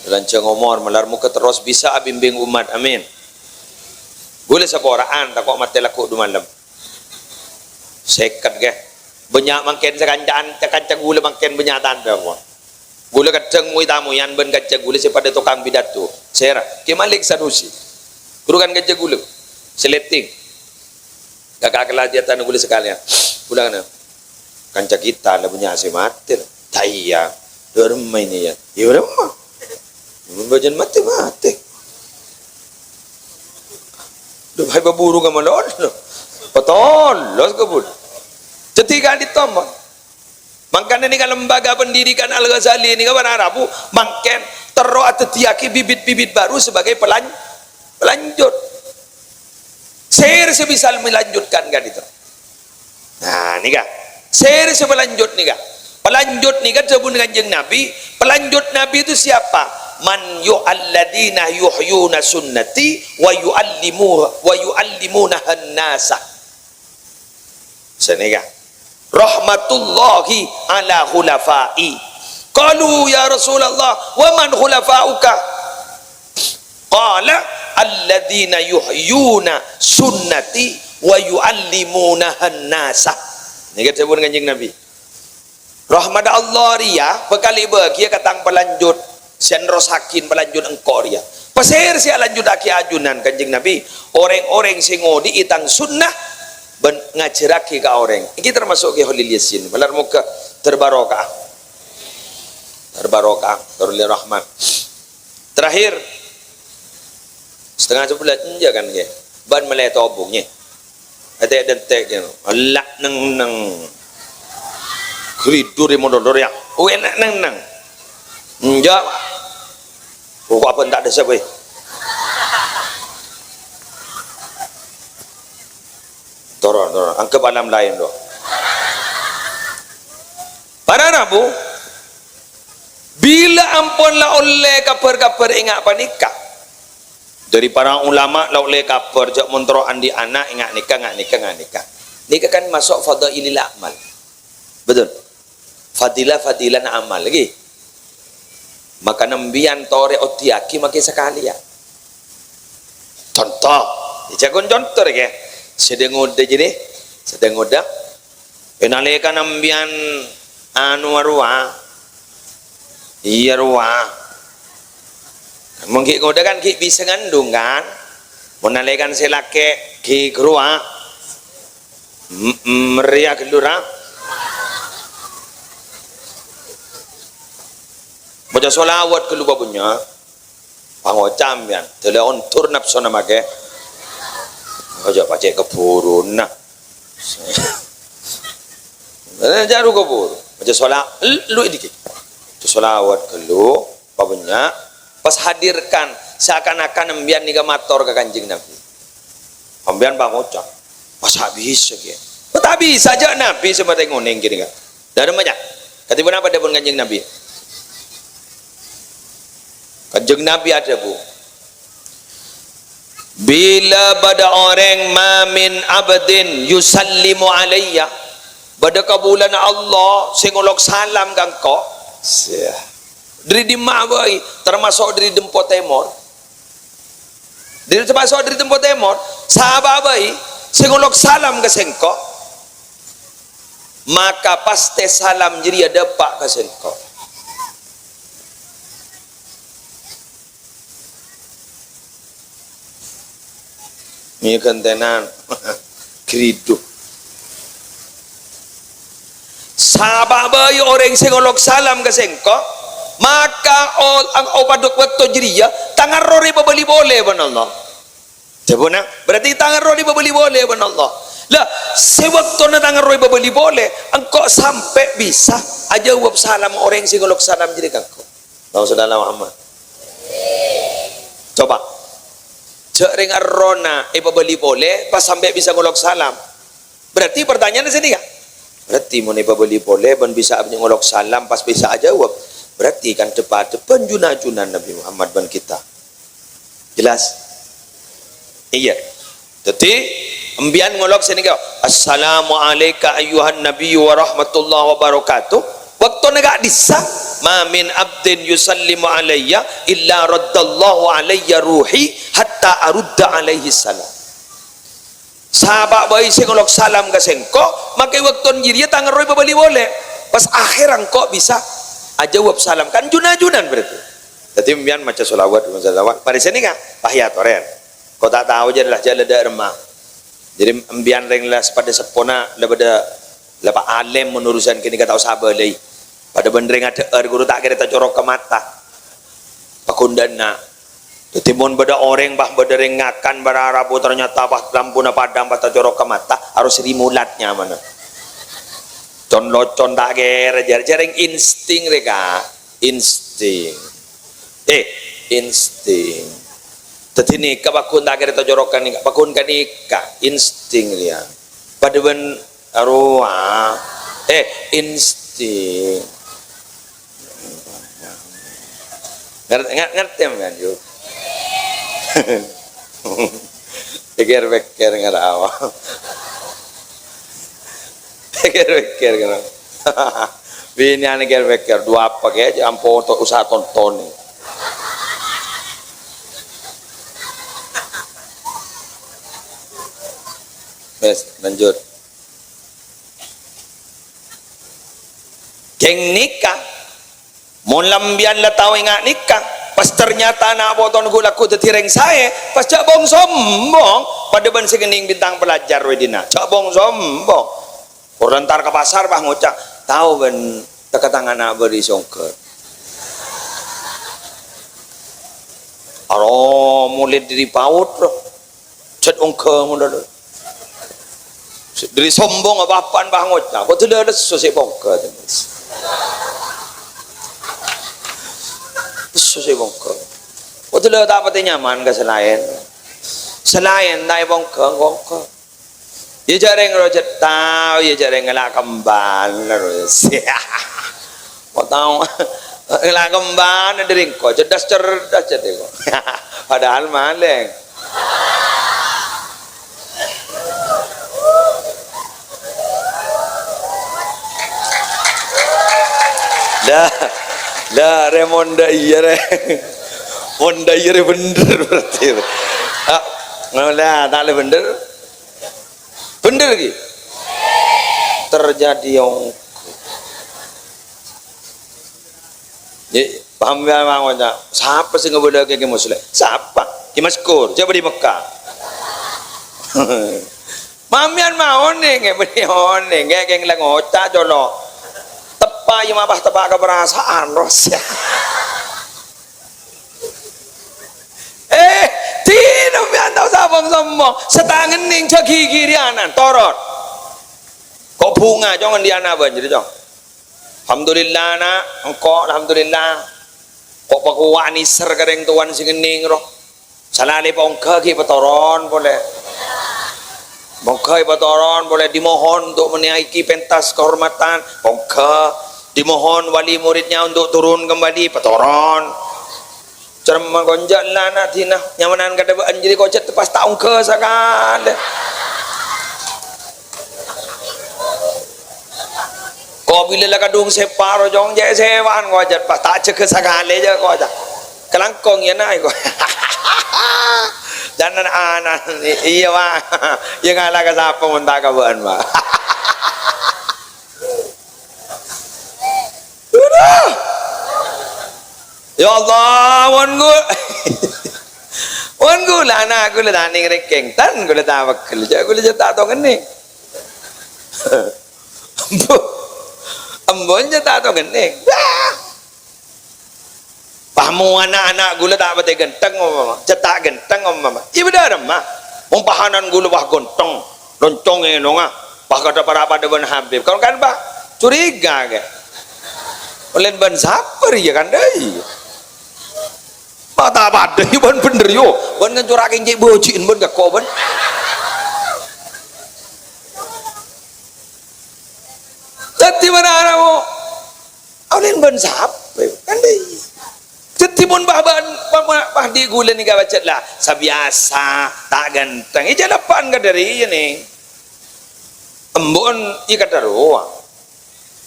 Lanjhâng omor, malar moghâ terros bisa abimbing umat. Amin. Ghulâ sapora'an, tako' matè lagghu' du malem. Sèket, ghi. Bânnya' mangkèn sakanca'an, kanca ghulâ mangkèn bânnya' tandhâ, mon. Ghulâ kadhâng moy tamoyan bân kanca ghulâ sè padâ tokang pidato. Sèra, Kè Malik Sanusi. Ghuru kan kanca ghulâ. Sè letting. Kakak kelas di atas ghulâ sakalèyan. Ghulâ kana. Kanca kita la bânnya' sè matè. Ta' iyâ. Dâ' remma ini ya. Iyâ remma. Bâjâna matè, matè. Dhu, bhâi bhuru ka malolo. Patolos kebun. Dhâddhi ka'dinto, mon. Mangkana nèka Lembaga Pendidikan Al-Ghazali nèka para rabu mangkèn terro adhâddhiyâghi bibit-bibit baru sebagai pelan-, pelanjut. Sèra sè bisa melanjutkan ka'dinto. Nah, nèka. Sèra sè pelanjut nèka. Pelanjut nèka dhâbuna Kanjeng Nabi, pelanjut Nabi itu siapa? "Man yu-, alladzina yuhyuna sunnati wa yu'allimu-, wa yu'allimunahan nasa." Sanèka. "Rahmatullahi ala khulafai." Qalu, "Ya Rasulullah, wa man khulafauka?" Qala, "Alladzina yuhyuna sunnati wa yu'allimunahan nasa." Nèka dhâbuna Kanjeng Nabi. Rahmat Allah rèya bhâkal èbâghiyâ ka tang palanjut, sè nerrossaghi palanjut engko' rèya. Pasèra sè alanjutaghi ajunan Kanjeng Nabi? Orèng-orèng sè ngodhi'i tang sunnah bân ngajhârraghi ka orèng. Iki termasuk Kè Kholil Yasin. Malar moghâ terbarokah. Terbarokah, teroleh rahmat. Terakhir, setengah sebelas, enjâ' kan, ngghi? Bân mèlè tobung, ngghi? Ètè'-dentè', ngghi. Ella' neng-neng. Gridhu rè mondor, yâ. Oh, ella' neng-neng. Enjâ', Pak. Oh, kok abân ta' dâ' sapa, è? Toron, toron. Anggep alam laèn, do. Para rabu, bilâ ampon la ollè kabhâr-kabhâr ènga' panèka, dâri para ulama la ollè kabhâr, jâ' mon terro andi' ana', ènga' nèka, ènga' nèka, ènga' nèka. Nèka kan maso' fadhailil a'mal. Betul. Fadilah-fadilah amal, ghi. Maka nembiyan torè oddhiyaghi makè sakalèyan. Conto, èjaghun conto rè, ghi. Sèdhâ ngodâ jârèya, sèdhâ ngodâ. È nalèka nembiyan anu rowa, iyâ rowa. Mon ghi' ngodâ kan ghi' bisa ngandung, kan? Mon nalèkan sè lakè' ghi' rowa, mm, mm, rèya ghâllu, ra? Maca sholawat ghâllu, pa bânnya'. Pangoca' sampèyan, dâlâ ondur napsona makè. Aja pacè' kebhuruna. Eh, jaru kebhuru. Maca shola-, lu dikit. Maca sholawat ghâllu, pa bânnya'. Pas hadirkan, seakan-akan embiyan nèka mator ka Kanjeng Nabi. Embiyan pangoca', "Masa bisa, kèya?" Oh, ta' bisa, jhâ' Nabi sè matè ngonèng kènèka. Dâ' remma, jhâ'. Kadhi ponapa dhâbuna Kanjeng Nabi? Kanjeng Nabi adhâbu, "Bilâ bâdâ orèng, ma min abdin yusallimu alayya, bâdâ kabulâna Allah sè ngolok salam ka engko'." Sia. Dâri dimma'a bhâi, tamaso' dâri Dempo Tèmor. Dâri, tamaso' dâri Dempo Tèmor, sapa bhâi sè ngolok salam ka sèngko', maka pastè salam jârèya dâpa' ka sèngko'. Mè' ghântènan. Gridhu. Sapa bhâi orèng sè ngolok salam ka sèngko', maka ol-, ang-, opadhuk bâkto jârèya, tang arrowa èpabâli polè bân Allah. Dhâbuna, berarti tang arrowa èpabâli polè bân Allah. Lah, sè bâktona tang arrowa èpabâli polè, engko' sampè' bisa ajâwâb salam orèng sè ngolok salam jârèya ka engko'. Allahumma shalli ala Muhammad. Coba. Jhâ' rèng errohna èpabâli polè, pas sampè' bisa ngolok salam. Berarti pertanyaanna sè nèka. Berarti mon èpabâli polè, bân bisa ngolok salam, pas bisa ajâwâb. Berarti kan dâpa'-dâpa' jun-ajunan Nabi Muhammad bân kita. Jelas? Iyâ. Dhâddhi, embiyan ngolok sè nèka, "Assalamu alaika ayyuhan nabiyyu wa rahmatullahi wa barakatuh." Bâktona ka'dhissa', "Ma min abdin yusallimu alayya illa raddallahu alayya ruhi hatta arudda alaihi salam." Sapa bhâi sè ngolok salam ka sèngko', maka è bâkto jârèya tang arrowa èpabâli polè. Pas akhèr engko' bisa ajâwâb salam. Kan jun-ajunan berarti. Dhâddhi, embiyan maca sholawat, maca sholawat. Parèsa nèka, pas èyatorè. Ko' ta' tao jâ' la, jâ' la dâ' remma. Jadi, embiyan rèng la sepadâ seppona, la bâdâ, la pa' alèm mon urusan kènèka tao sabâlâi. Padâ bân rèng adhâ'âr ghuru ta' kèra tacoroka mata. Pagundhâna. Dhâddhi, mon bâdâ orèng, pas bâdâ rèng ngakan bârâ' rabu, ternyata pas lampuna padhâng, pas tacoroka mata, harus rimulat nyamana. Con-locon ta' kèra, jâr-, jârèng insting rèka. Insting. Eh, insting. Dhâddhi nèka paggun ta' kèra tacoroka nèka, paggun ka nèka, insting rèya. Padâ bân arowa. Eh, insting. Nger-, nger-, ngerti sampèyan, Yu? Pèkkèr-pèkkèr ngarawa. Pèkkèr-pèkkèr ngarawa. Binèyanna kèr-pèkkèr, "Dhu apa kèya, ampon to-, usaha tonton." Wes, lanjut. Kèng nèka, mon la embiyan la tao enga' nèka, pas ternyata ana' potona ghu-, lagghu dhâddhi rèng saè, pas jhâ' bong-sombong, padâ bân sè ngennèng bintang pelajar rowa è dinna'. Jhâ' bong-sombong. Pur entar ka pasar, pas ngoca', "Tao bân teka tang ana' bâri' songghâ." Aro molè dâri paut, ro. Cèt ongghâ ngono lho. Dâri sombong apa-apaan, pas ngoca', "Kodhu la lesso sè pongghâ." Lesso sè pongghâ. Kodhu la ta' patè nyaman ka sè laèn. Sè laèn ta' èpongghâ, pongghâ. Yâ jhâ' rèng ro cèt tao, yâ jhâ' rèng ngala' kemban terros. Kok tao ngala' kemban dâri engko', cerdas-cerdas cèt engko'. Padahal malèng. Dah, dah, rè mon dâ' iyâ, rè. Mon dâ' iyâ, rè, bhender berarti. Ah, ngolah, ta' lè bhender. Bhender ghi? Terjadi ong-, Yâ, paham yâ, mawon, yâ. Sapa sè ngabâlâ'aghi Kè Musleh? Sapa? Kè Maskur, jâ' bâdâ è Mekkah. Mamiyan mawon nèng, bâdâ onèng, ngghi, kèng la ngoca' colo'. Teppa', yâ, mapa teppa' ka parasaan, ros, yâ. Eh, dinah mèyan tao sapa sombong. Sè ta' ngennèng jâ' ghighiri anan, toron. Ko' bhunga, Cong, andi' ana' bânjhir, Cong. Alhamdulillah, na', engko', alhamdulillah. Ko' pakowa' nèser ka rèng towana sè ngennèng, ro. Salalè pongghâ ghi' patoron polè. Pongghâ ghi' patoron polè, dimohon untuk menaiki pentas kehormatan, pongghâ. Dimohon wali muridnya untuk turun kembali, patoron. Cèrèm konjâ' la na' dinah, nyamanan kadâ' bâ'ân jârèya kocet pas ta' ongghâ sakalè. Ko' bilâ la kadhung sèparo, Cong, jâ' sèwa'an kocet pas ta' jâgâ sakalè jâ' kocet. Kalangkong yâ, na', ko'. Jhâ' na', ana', iyâ, Pak. Yâ ngala ka sapa mon ta' ka bâ'ân, Pak. Aduh. Ya Allah, mon gu-, mon ghulâ ana' ghulâ ta' nèng rèkèng, tan ghulâ ta' pegghel, jâ' ghulâ jâ' ta' tao ngennèng. Embu, embu jâ' ta' tao ngennèng. Wah. Pahmo ana'-ana' ghulâ ta' patè ghântheng ompama. Cè' ta' ghântheng ompama. Iyâ bâdâ remma. Mon pahanan ghulâ wah ghântheng, loncong ènongnga. Wah kadâ' para padâ bân Habib. Kan, kan, Pak? Curiga, kè. Olèn bân sapa rèya, kan, dâi? Mata padâ, iyâ bân bhender, yo. Bân ngancora' kèng cè' bâji'en bân gako, bân. Dhâddhi, mara-mara mo. Olèn bân sapa? Kan dâi. Dhâddhi mon bâ-, bân, bân, bân, bân dhi' ghulâ nèka bâcet la, sabiyasa, ta' ghântheng. Iyâ, jâ' leppa'an ka dâri, iyâ, nèng. Embu'en, iyâ, kadâ' rowa.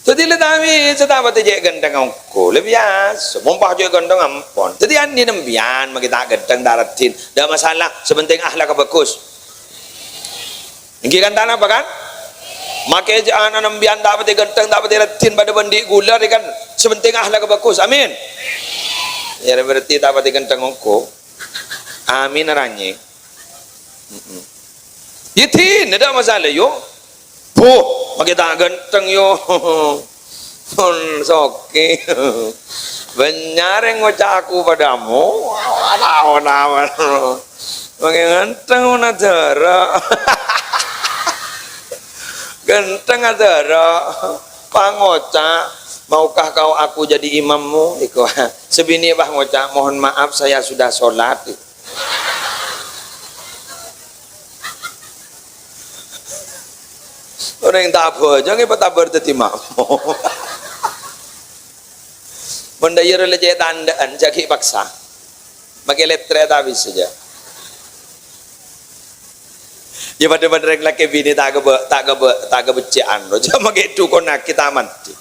Dhâddhi la ta' bisa ta' patè cè' ghântheng ongghu. La biyasa, mon bâ cè' ghântheng ampon. Dhâddhi anèna sampèyan, makè ta' ghântheng, ta' raddhin. Ndak masalah, sè pentèng akhlakka bhâghus. Èngghi kan, ta' napa kan? Makè jâ' ana' sampèyan ta' patè ghântheng, ta' patè raddhin padâ bân dhi' ghulâ rè kan. Sè pentèng akhlakka bhâghus. Amin. Yâ, berarti ta' patè ghântheng ongghu. Amin, aranyè. Mm-mm. Yâ, dhina, ta' masalah, yo. Buh, makè ta' ghântheng, yo. Pon sogi. Bânnya' rèng ngoca' aku padâ mo. Tao, tao. Makè ghântheng mon adârâ. Ghântheng adârâ. Pas ngoca', "Maukah kau aku jadi imammu?" Iko. Sè binè' pas ngoca', "Mohon maaf, saya sudah sholat." Orèng ta' abhâjâng èpatabâr dhâddhi makmum. Mon dâ' iyâ rowa la cè' tandhâ'ân, jâ' ghi' paksa. Makè lèstrè' ta' bisa, jâ'. Yâ, padâ bân rèng lakè binè ta' kabâ-, ta' kabâ-, ta' kabhecce'an, ro. Jâ' makè dhukonnaghi ta' mandhi.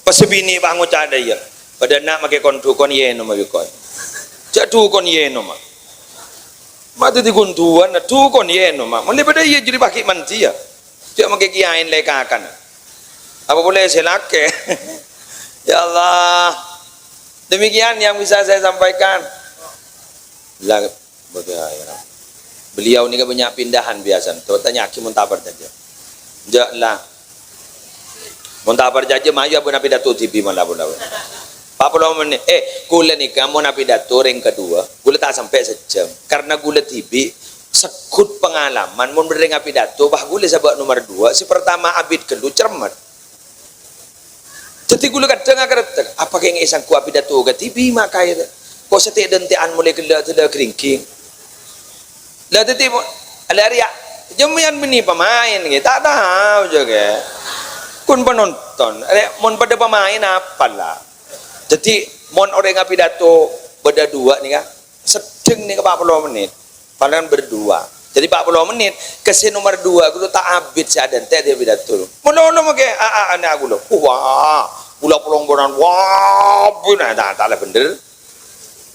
Pas sè binè' pas ngoca' dâ' iyâ. Padâ na' makè kon-dhukon yènoma bi' koy. Jâ' dhukon yènoma. Ma' dhâddhi ghunduwân, dhukon yènoma. Mon lè padâ iyâ jârèya pas ghi' mandhi, yâ. Jâ' makè kèyaèn lè kakan. Apa polè sè lakè? Ya Allah. Demikian yang bisa saya sampaikan. La-, Beliau nèka bânnya' pindahan biyasana. Coba tanya'aghi mon ta' parcajâ. Jâ' la. Mon ta' parcajâ, mayu abâ'na apidato dhibi' mala pola. Pa' polo mennit. Eh, ghulâ nèka mon apidato rèng kaduwâ, ghulâ ta' sampè' sajjhâm. Karna ghulâ dhibi' segghut pangalaman, mon bâdâ rèng apidato, wah, ghulâ sabâ' nomer duwâ', sè partama abit ghâllu cermet. Dhâddhi ghulâ kadhâng akareddhâk, apa kèng èsangghu apidato kadhibi' ma' kaè, ko' satè'-dântè'an molaè ghellâ' dâlâ gringging. La dhâddhi mo-, la rèya, jâ' mèyan bânnè pamaèn, ghi, ta' tao jâ', ghi. Kun penonton, rè, mon padâ pamaèn apa la? Dhâddhi mon orèng apidato bâdâ duwâ' nèka, seddheng nèka pa' polo mennit. Padahal berdua. Jadi, pa' polo mennit, ka sè nomer duwâ' ghulâ ta' abit sè adântè' dhâ' pidato. Mon ono makè, a, a, ana' ghulâ. Wah, Pula-pula omponan, wah, bina, ta', ta' la bhendher.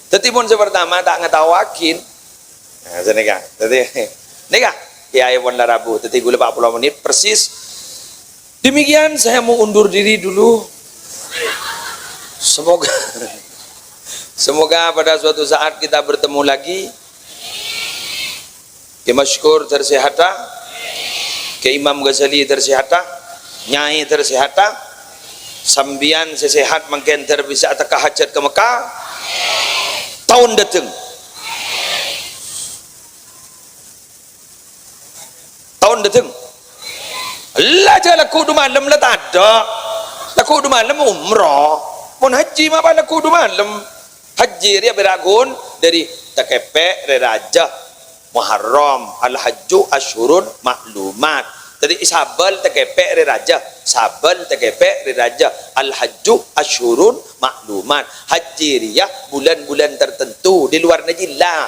Dhâddhi, mon sè partama ta' ngataowaghi. Nah, sanèka. Dhâddhi, nèka, kèyaè pon la rabu. Dhâddhi, ghulâ pa' polo menit persis. Demikian, saya mau undur diri dulu. Semoga, semoga pada suatu saat kita bertemu lagi. Kè Masykur dâr sèhata, Kè Imam Ghazali dâr sèhata, Nyai dâr sèhata, sampèyan sè sèhat mangkèn dâr bisa ateka hajat ka Mekkah. Taon dâteng. Taon dâteng. La jhâ' lagghu' du malem la tadâ'. Lagghu' du malem umroh. Mon haji mapa lagghu' du malem. Haji rèya pèra' ghun dâri takèpè' rè rajâ Muharram, al-hajju asyhurun ma'lumat. Dâri sabâl takèpè' rè rajâ, sabâl takèpè' rè rajâ, al-hajju asyhurun ma'lumat. Haji rèya bulân-bulân tertentu di luar negeri la.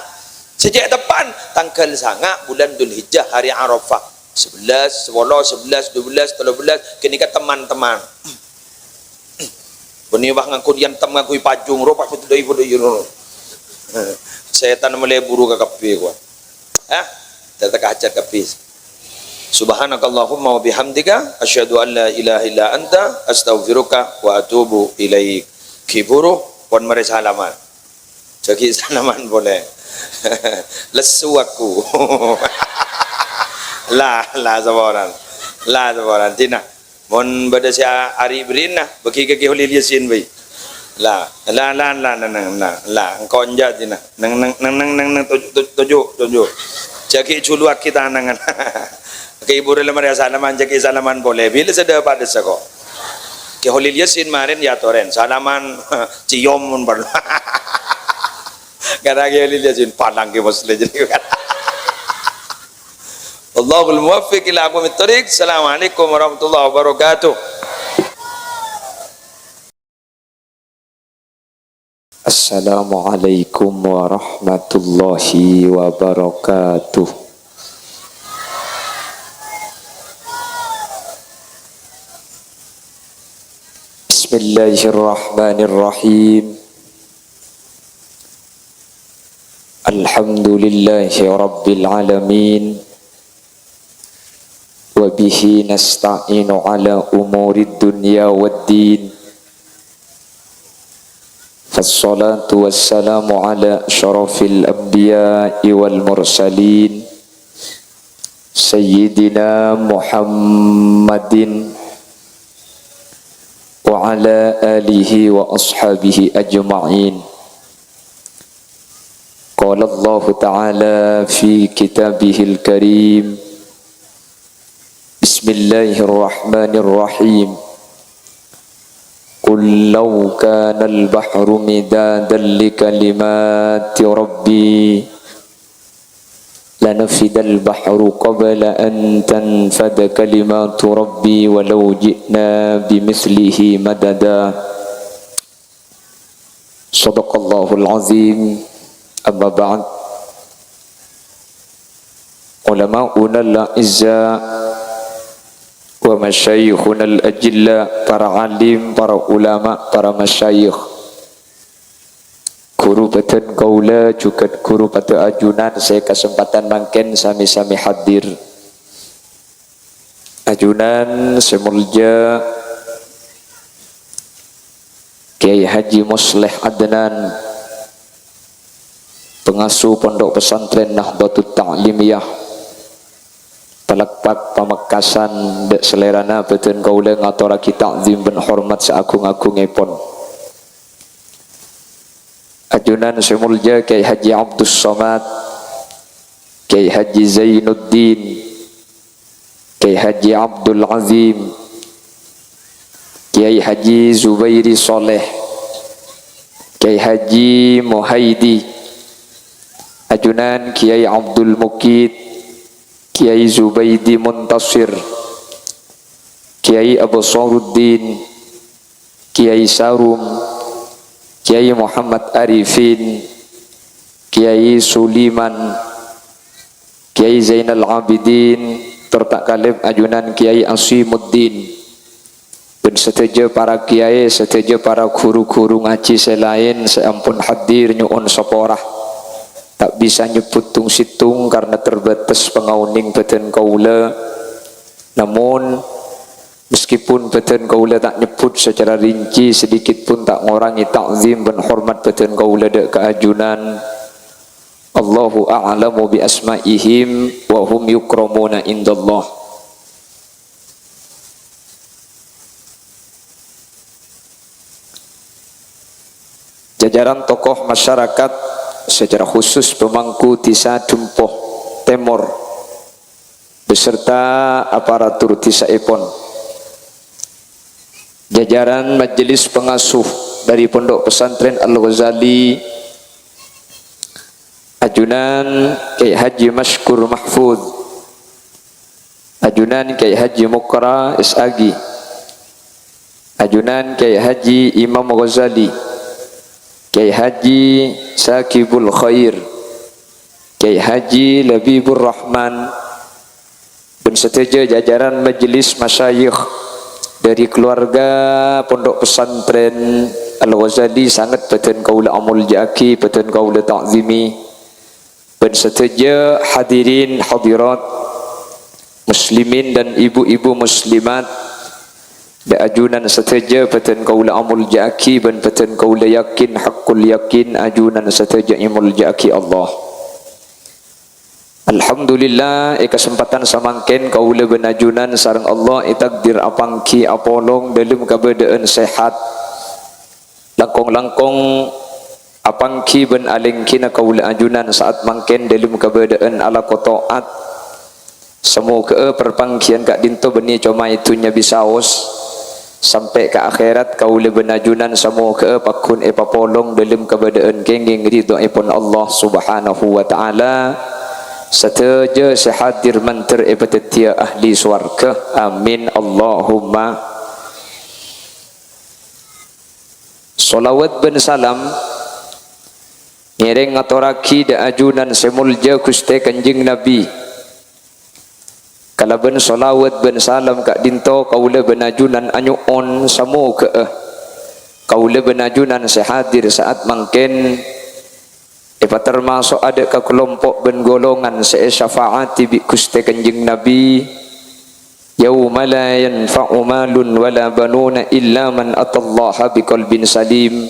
Sè cè' teppa'na tangghâl sanga' bulân Dzulhijjah, hari Arafah. Sebelas, sepolo, sebelas, dua belas, tello belas, ghânèka teman-teman. Bânnè, wah, ngangghuy yantem, ngangghuy pajung, ro, pas betul, ibu, ibu, ibu. Sètan mèlè buru ka kabbhi, kowa. Hah? Dâteng ka hajat kabbhi. Subhanakallahumma wa bihamdika, asyhadu an la ilaha illa anta, astaghfiruka wa atubu ilaik. Ghiburu, pon marè salaman. Jhâ' ghi' salaman polè. Lesu aku. La, la, saporana. La, saporana. Dina. Mon bâdâ sè a-, ari' bârina, bâgi ka Kè Holil Yasin bhâi. La, la, la, la, la, la, la, la, engko' enjâ' dina. Neng, neng, neng, neng, neng, neng, toju', toju', toju', toju'. Jhâ' ghi' juluwaghi tanangan. Kè ibu rè la marè salaman, jhâ' ghi' salaman polè. Bilâ sè dâpa' dessa ko'. Kè Holil Yasin marèn ya torèn. Salaman ciom mon parlo. Karena Kè Holil Yasin palang Kè Muslim jadi. Allahul muwaffiq ila aqwamit thoriq. Assalamualaikum warahmatullahi wabarakatuh. Assalamualaikum warahmatullahi wabarakatuh. Bismillahirrahmanirrahim. Alhamdulillahi rabbil alamin. Wa bihi nasta'inu ala umurid dunya wad din. Fassalatu wassalamu ala asyrafil anbiya'i wal mursalin, Sayyidina Muhammadin wa ala alihi wa ashabihi ajma'in. Qala Allahu ta'ala fi kitabihil karim, Bismillahirrahmanirrahim. Qul law kanal bahru midadan li kalimati rabbi lanafidal bahru qabla an tanfada kalimatu rabbi walau ji'na bimithlihi madada. Shadaqallahul azim. Amma ba'd. Ulama'unal a'izza wa masyayikhunal ajilla, para alim, para ulama, para masyayikh. Ghuru bhâdhân kaulâ jhughân ghuru padâ ajunan sè kasempadhân mangkèn sami-sami hadir. Ajunan sè molja Kyai Haji Musleh Adnan, pangasuh Pondok Pesantren Nahdlatul Ta'limiyah, Palakpak Pamekasan, dâ' salèrana bhâdhân kaulâ ngatorraghi ta'zim bân hormat saagung-agungngèpon. Ajunan sè molja Kyai Haji Abdus Somad, Kyai Haji Zainuddin, Kyai Haji Abdul Azim, Kyai Haji Zubairi Soleh, Kyai Haji Muhaidi, ajunan Kyai Abdul Mukit, Kyai Zubaidi Muntasir, Kyai Absaruddin, Kyai Sarum, Kyai Muhammad Arifin, Kyai Suliman, Kyai Zainal Abidin, tor ta' kalèp ajunan Kyai Asimuddin. Bân sadhâjâ para kiyaè, sadhâjâ para ghuru-ghuru ngajhi sè laèn sè ampon hadir nyo'on sapora. Ta' bisa nyebbhut tong-sèttong karna terbatas pangaonèng bhâdhân kaulâ. Namon, meskipun bhâdhân kaulâ ta' nyebbhut sacara rinci, sedikit pun ta' ngorangè ta'zim bân hormat bhâdhân kaulâ dâ' ka ajunan. Allahu a'lamu bi asma'ihim wa hum yukramuna indallah. Jajaran tokoh masyarakat, secara khusus pemangku Dhisa Dumpoh Tèmor, beserta aparatur dhisaèpon. Jajaran majelis pengasuh dari Pondok Pesantren Al-Ghazali, ajunan Kyai Haji Masykur Mahfud, ajunan Kyai Haji Mukra S A G, ajunan Kyai Haji Imam Ghazali, Kyai Haji Sakibul Khair, Kyai Haji Labibur Rahman, bân sadhâjâ jajaran majelis masyayikh dâri keluarga Pondok Pesantren Al-Ghazali sanget bhâdhân kaulâ amolja'aghi, bhâdhân kaulâ ta'zimi, bân sadhâjâ hadirin hadirat, muslimin dan ibu-ibu muslimat, dâ' ajunan sadhâjâ bhâdhân kaulâ amolja'aghi bân bhâdhân kaulâ yakin, haqqul yakin, ajunan sadhâjâ èmolja'aghi Allah. Alhamdulillah, è kasempadhân samangkèn kaulâ bân ajunan sareng Allah ètakdir apangghi apolong dâlem kabâdâ'ân sehat. Langkong-langkong apangghi bân alèngghina kaulâ ajunan sa'at mangkèn dâlem kabâdâ'ân alako to'at. Samoghâ'â parpangghiyân ka'dinto bânnè coma è dhunnya bisaos, sampè' ka akhèrat kaulâ bân ajunan samoghâ'â pagghun èpapolong dâlem kabâdâ'ân kèngèng ridhoèpon Allah Subhanahu wa Ta'ala. Sadhâjâ sè hadir mandhâr èpadhâddhiyâ ahli sowarghâ. Amin, Allahumma. Sholawat bân salam ngèrèng ngatorraghi dâ' ajunan sè molja Ghustè Kanjeng Nabi. Kalabân sholawat bân salam ka'dinto kaulâ bân ajunan anyo'on samoghâ'â kaulâ bân ajunan sè hadir sa'at mangkèn èpatarmaso'a dâ' ka kalompo' bân golongan sè èsafa'ati bi' Ghustè Kanjeng Nabi, "Yauma la yanfa'u malun wala banuna illa man atallaha biqalbin salim."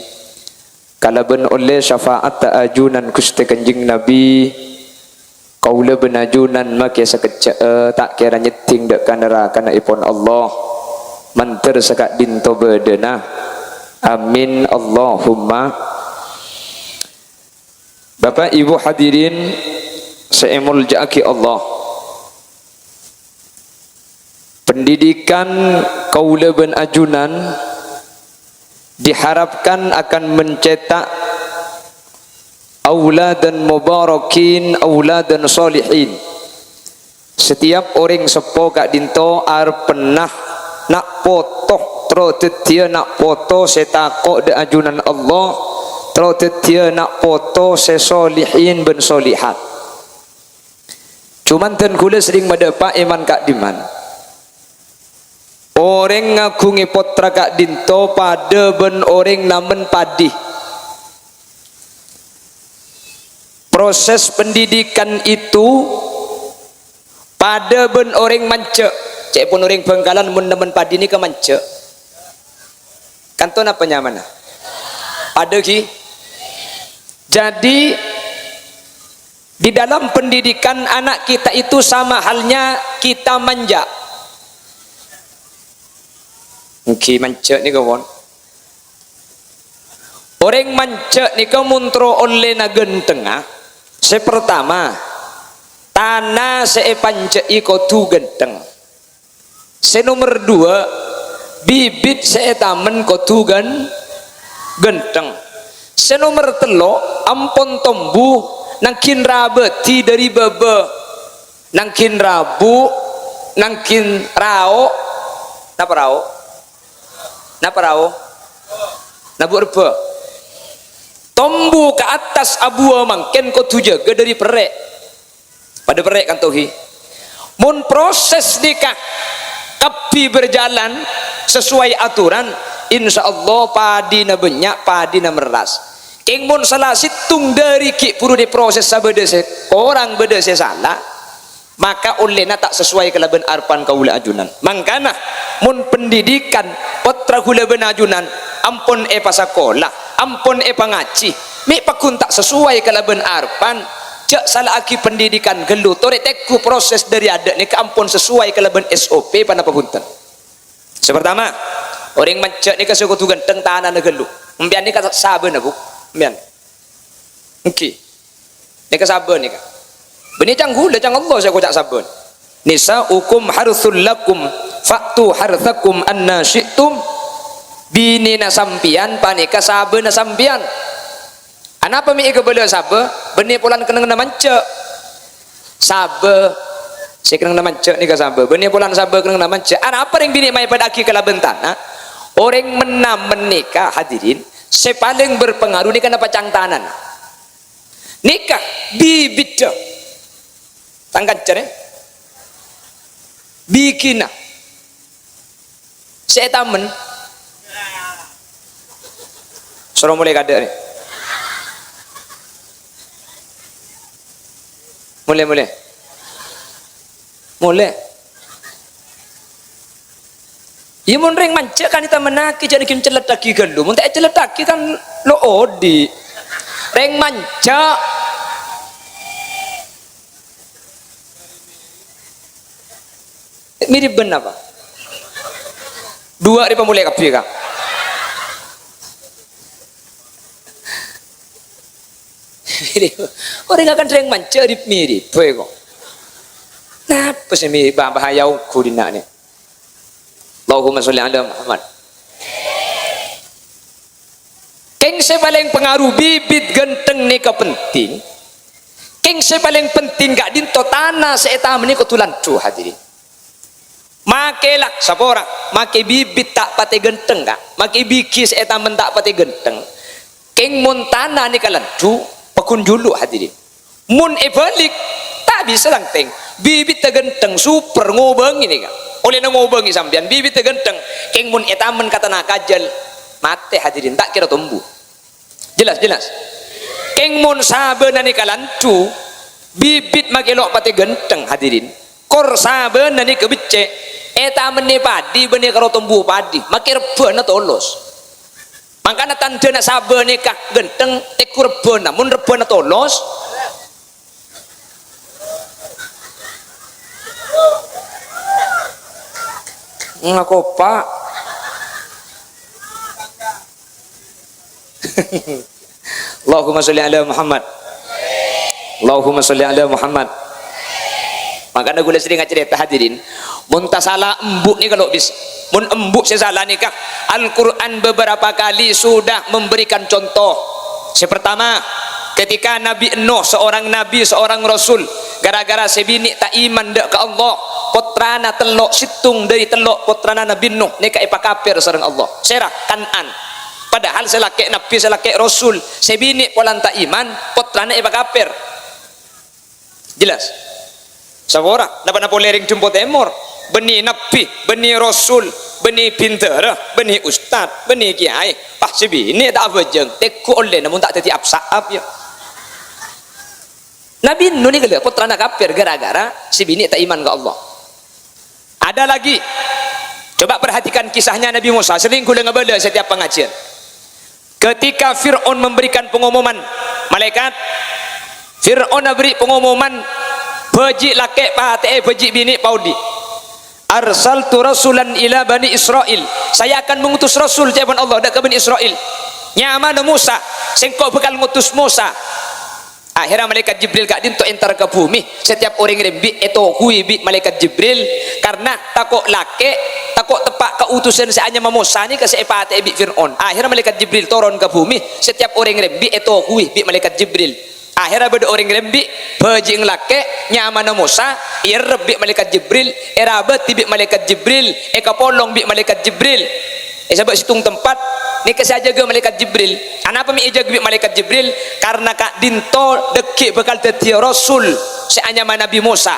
Kalabân ollè syafa'atta ajunan Ghustè Kanjeng Nabi, kaulâ bân ajunan makè sakejjhâ'â ta' kèra nyèddhing dâ' ka naraka nè'èpon Allah, mandhâr saka'dinto bâdâna. Amin, Allahumma. Bapa', Ibu, hadirin sè èmolja'aghi Allah. Pendidikan kaulâ bân ajunan diharapkan akan mencetak auladan mubarakin, auladan sholihin. Setiap orèng seppo ka'dinto arep pernah na' poto, terro dhâddhiyâ na' poto sè tako' dâ' ajunan Allah, terro dhâddhiyâ na' poto sè sholihin bân sholihat. Coma dhân kaulâ serrèng madhâpa' è man-ka'dimman. Orèng ngaghungè pottra ka'dinto padâ bân orèng namen padi. Proses pendidikan itu padâ bân orèng manjhâ'. Ca'èpon orèng Bangkalan mon namen padi nèka manjhâ'. Kanto napa nyamana? Padâ ghi? Jadi, di dalam pendidikan anak kita itu sama halnya kita manja. Èngghi manjhâ' nèka, pon. Orèng manjhâ' nèka mon terro ollèna ghântengnga, sè partama, tana sè èpanjhâ'i kodhu ghântheng. Sè nomer duwâ', bibit sè ètamen kodhu ghân-, ghântheng. Sè nomer tello', ampon tombu, nangghin rabâdi dâri bâbâ. Nangghin rabu, nangghin rao'. Napa rao'? Napa rao'? Nabu' rebbhâ. Tombu ka attas abuwâ mangkèn kodhu jâgâ dâri perrè'. Padâ perrè' kanto ghi. Mon proses nèka kabbhi berjalan, sesuai aturan, insyaallah padina bânnya', padina merras. Kèng mon sala sèttong dâri ghi' bhuru èproses sabâdâ sè korang bâdâ sè sala, maka ollèna ta' sesuai kalabân arebbhân kaulâ ajunan. Mangkana, mon pendidikan pottra kaulâ bân ajunan ampon èpasakola, ampon èpangajhi, mè' pagghun ta' sesuai kalabân arebbhân, jhâ' sala'aghi pendidikan ghâllu, torè tengghu proses dâri adâ' nèka ampon sesuai kalabân S O P ponapa bhunten. Sè partama, orèng manjhâ' nèka sè kodhu ghântheng tanana ghâllu. Empèyan nèka sabâna, Bu. Empèyan. Èngghi. Nèka sabâ nèka. Bânnè ca'na kaulâ, ca'na Allah sè koca' sabâ. "Nisa'ukum hartsul lakum, fa'tu hartsakum anna syi'tum." Binèna sampèyan panèka sabâna sampèyan. Anapa mè' èkabâlâ sabâ? Bânnè polana kennengnganna manjhâ'. Sabâ, sè kennengnganna manjhâ' nèka sabâ. Bânnè polana sabâ kennengnganna manjhâ'. Anapa rèng binè' maèpadâ'âghi kalabân tana? Orèng men-namen nèka, hadirin, sè palèng berpengaruh nèka napa ca'na tanana. Nèka bibiddhâ. Tang kancana. Bighina. Sè ètamen. Soro molè kadâ' rè. Molè, molè. Molè. Iyâ, mon rèng manjhâ' kan ètamennaghi, jhâ' nèngghâl ècelleddhâghi ghâllu. Mon ta' ècelleddhâghi kan lo' odi'. Rèng manjhâ'. Mirip bân apa? Duwâ' rè pamolè kabbhi, Ka'. Orèng akan rèng manjhâ' rip-mirip bhâi, kok. Napa sè mi-, ba-, bahaya ongghu dinna' nè? Allahumma sholli ala Muhammad. Kèng sè palèng pangaruh bibit ghântheng nèka penting. Kèng sè palèng penting ka'dinto tana sè ètamennè kodhu landhu, hadirin. Makè la, sapora, makè bibit ta' patè ghântheng, Ka'. Makè bighi sè ètamen ta' patè ghântheng. Kèng mon tana nèka landhu, pagghun jhulu, hadirin. Mon èbâlik, ta' bisa, Kang, tèng. Bibitta ghântheng, super, ngobângè nèka. Ollèna ngobângè sampèyan, bibitta ghântheng. Kèng mon ètamen ka tana kajhâl, matè, hadirin, ta' kèra tombu. Jelas, jelas. Kèng mon sabâna nèka landhu, bibit makè lo' patè ghântheng, hadirin. Kor sabâna nèka beccè', ètamennè padi bânnè karo tombu padi, makè rebbhâna tolos. Mangkana tandhâna sabâ nèka ghântheng, tengghu rebbhâna. Mon rebbhâna tolos, ngakopa'. Allahumma sholli ala Muhammad. Allahumma sholli ala Muhammad. Makana kaulâ serrèng acarèta, hadirin, mon tasala embu' nèka lo' bisa. Mon embu' sè sala nèka, Al-Qur'an beberapa kali sudah memberikan contoh. Sè pertama, ketika Nabi Nuh, seorang nabi, seorang rasul, gara-gara sè binè' ta' iman dâ' ka Allah, pottrana tello', sèttong dâri tello' pottrana Nabi Nuh nèka èpakapèr sareng Allah. Sèra? Kan'an. Padahal sè lakè' nabbhi, sè lakè' rasul, sè binè' polana ta' iman, pottrana èpakapèr. Jelas? Sapora, napa-napa polè rèng Dempo Tèmor. Bânnè nabbhi, bânnè rasul, bânnè bhindhârâ, bânnè ustad, bânnè kèyaè. Pas sè binè' ta' abhâjâng, tengghu ollè, namong ta' dhâddhi ap-sa'ap, ya. Nabi Nuh nèka lho, pottrana kapèr gara-gara sè binè' ta' iman ka Allah. Ada lagi. Coba perhatikan kisahnya Nabi Musa. Serrèng kaulâ ngabâlâ setiap pengajian. Ketika Fir'aun memberikan pengumuman, malaikat, Fir'aun aberri' pengumuman, bhâji' lakè' patè'è bhâji' binè' paodi'. "Arsaltu rasulan ila Bani Israil." Saya akan mengutus rasul, ca'èpon Allah, dâ' ka Bani Israil. Nyamana Musa. Sèngko' bhâkal ngutus Musa. Akhirnya malaikat Jibril ka'dinto entar ka bhumè. Setiap orèng rembi' ètoguwi bi' malaikat Jibril karena tako' lakè', tako' teppa' kautusan sè anyama Musa nèka sè èpatè'è bi' Fir'aun. Akhirnya malaikat Jibril toron ka bhumè. Setiap orèng rembi' ètoguwi bi' malaikat Jibril. Akhirnya bâdâ orèng rembi', bhâji'na lakè', nyamana Musa, èerrep bi' malaikat Jibril, èrabâdhi bi' malaikat Jibril, èkapolong bi' malaikat Jibril. È sabâ' sèttong tempat, nèka sè ajâgâ malaikat Jibril. Anapa mè' èjâgâ bi' malaikat Jibril? Karena ka'dinto dhâggi' bhâkal dhâddhiyâ rasul sè anyama Nabi Musa.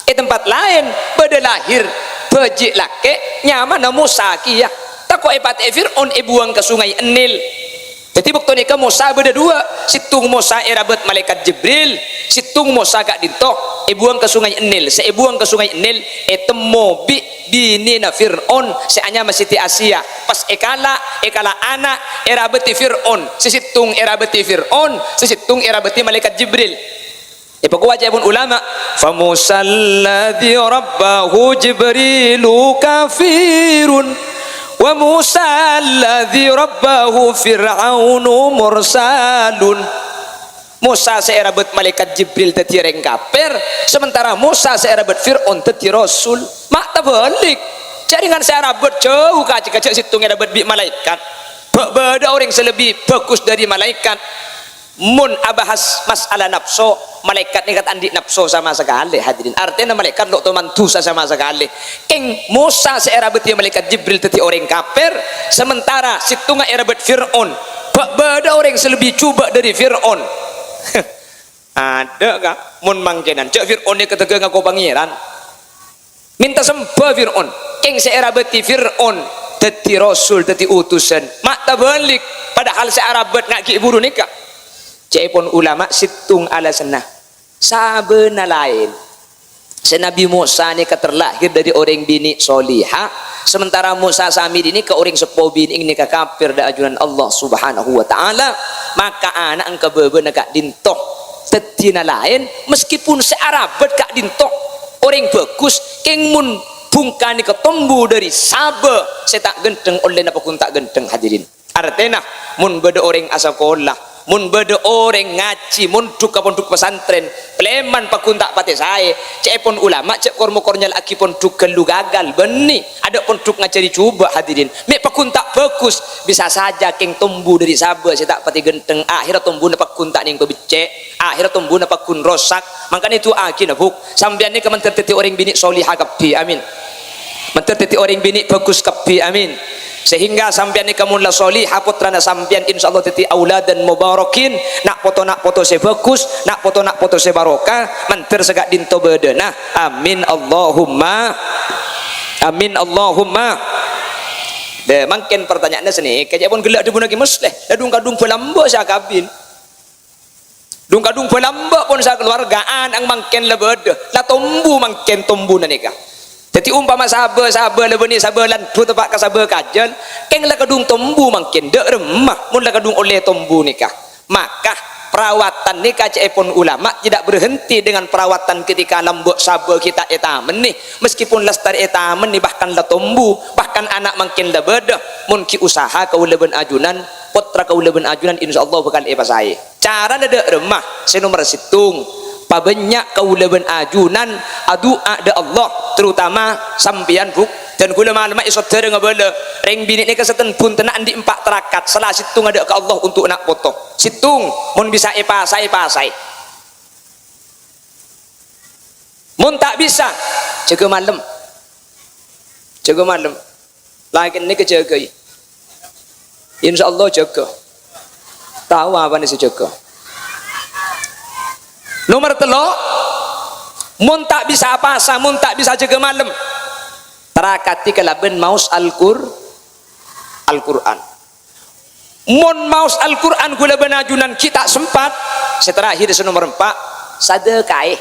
È tempat laèn, bâdâ lahir Bâji' lakè' nyamana Mosa kèya. Tako' èpatè'è Fir'aun, èbuwâng ka Sungai Nil. Dhâddhi, bâkto nèka Mosa bâdâ duwâ'. Sèttong Mosa èrabât malaèkat Jibril, sèttong Mosa ka'dinto èbuwâng ka Sungai Nil. Sè èbuwâng ka Sungai Nil ètemmo bi' binèna Fir'aun sè anyama Siti Asia. Pas èkala', èkala' ana', èrabâdhi Fir'aun. Sè sèttong èrabâdhi Fir'aun, sè sèttong èrabâdhi malaèkat Jibril. Èpakowat ca'èpon ulama, "Fa Musa alladzi rabbahu Jibrilu kafirun, wa Musa alladzi rabbahu Fir'aunu mursalun." Mosa sè èrabât malaèkat Jibril dhâddhi orèng kafir, sementara Mosa sè èrabât Fir'aun dhâddhi rasul. Ma' tabâlik. Jhâ' rèng sè èrabât jhâu kacè-kacè sèttong èrabât bi' malaèkat. Bâ-, bâdâ orèng sè lebbi bhâghus dhâri malaèkat. Mon abahas masalah napso, malaèkat nèka ta' andi' napso sama sakalè, hadirin. Artèna malaèkat lo' toman dhusa sama sakalè. Kèng Mosa sè èrabâdhi malaèkat Jibril dhâddhi orèng kafir, sementara sèttongnga èrabât Fir'aun. Bâ-, bâdâ orèng sè lebbi jhubâ' dhâri Fir'aun. Adâ', Ka', mon mangkènan, jhâ' Fir'aun nèka tegghâ ngako pangèran. Mènta sembhâ Fir'aun. Kèng sè èrabâdhi Fir'aun dhâddhi rasul, dhâddhi utusan. Ma' tabâlik, padahal sè èrabât nga' ghi' buru nèka. Ca'èpon ulama sèttong alasanna. Sabâna laèn. Sè Nabbhi Mosa nèka terlahir dhâri orèng binè' soliha, sementara Mosa Samiri nèka orèng seppo binè' nèka kafir dhâ' ajunan Allah Subhanahu wa Ta'ala, maka ana' engka bâbâna ka'dinto. Dhâddhina laèn, meskipun sè èrabât ka'dinto orèng bhâghus, kèng mon bhungka nèka tombu dhâri sabâ sè ta' ghântheng, ollèna paggun ta' ghântheng, hadirin. Artèna, mon bâdâ orèng asakola, mon bâdâ orèng ngajhi, mondhuk ka pondhuk pesantren, palèman paggun ta' patè saè, ca'èpon ulama jhâ' kor-mokor nyala'aghi pondhuk ghâllu gagal, bânnè, adâ' pondhuk ngajhâri jhubâ', hadirin. Mè' paggun ta' bhâghus, bisa saja kèng tombu dhâri sabâ sè ta' patè ghântheng, akhèrra tombuna paggun ta' nèng pabhecce'. Akhèrra tombuna paggun rosak. Mangkana du'aaghi, Bu'. Sampèyan nèka mandhâr dhâddhi orèng binè' soliha kabbhi. Amin. Mandhâr dhâddhi orèng binè' bhâghus kabbhi. Amin. Sehingga sampèyan nèka mon la soliha, pottrana sampèyan insyaallah dhâddhi auladan mubarakin. Na' poto-na' poto sè bhâghus, na' poto-na' poto sè barokah, mandhâr saka'dinto bâdâna. Amin. Allahumma. Amin. Allahumma. Dâ, mangkèn partanya'anna sanèka, ca'èpon ghellâ' dhâbuna Kè Musleh. La dhung-kadhung bâlâmbâ sè akabin. Dhung-kadhung bâlâmbâ pon sakalowarga, ana' mangkèn la bâdâ, la tombu mangkèn tombuna nèka. Dhâddhi, ompama sabâ-sabâ la bânnè sabâ landhu teppa' ka sabâ kajhâl, kèng la kadhung tombu mangkèn, dâ' remma mon la kadhung ollè tombu nèka. Maka, perawatan nèka ca'èpon ulama tidak berhenti dengan perawatan ketika lambâ' sabâ ghi' ta' ètamennè, meskipun lastarè ètamennè, bahkan la tombu, bahkan ana' mangkèn la bâdâ, mon ghi' usaha kaulâ bân ajunan, pottra kaulâ bân ajunan insyaallah bhâkal èpasaè. Carana dâ' remma, sè nomer sèttong, pabânnya' kaulâ bân ajunan adu'a dâ' Allah, terutama sampèyan, Bu'. Dân kaulâ malemma èsoddhârâ ngabâlâ, rèng binè' nèka sèten bhuntenna andi' empa' tarakat, sala sèttongnga dâ' ka Allah onto' na' poto. Sèttong, mon bisa èpasaè, pasaè. Mon ta' bisa, jâgâ malem. Jâgâ malem. Lakèna nèka jâgâi. Insyaallah jâgâ. Tao apana sè jâgâ. Nomer tello', mon ta' bisa apasa, mon ta' bisa jâgâ malem, tarakati kalabân maos Al-Qur-, Al-Qur'an. Mon maos Al-Qur'an kaulâ bân ajunan ghi' ta' sempat, sè terakhir sè nomer empa', sadhâkaè.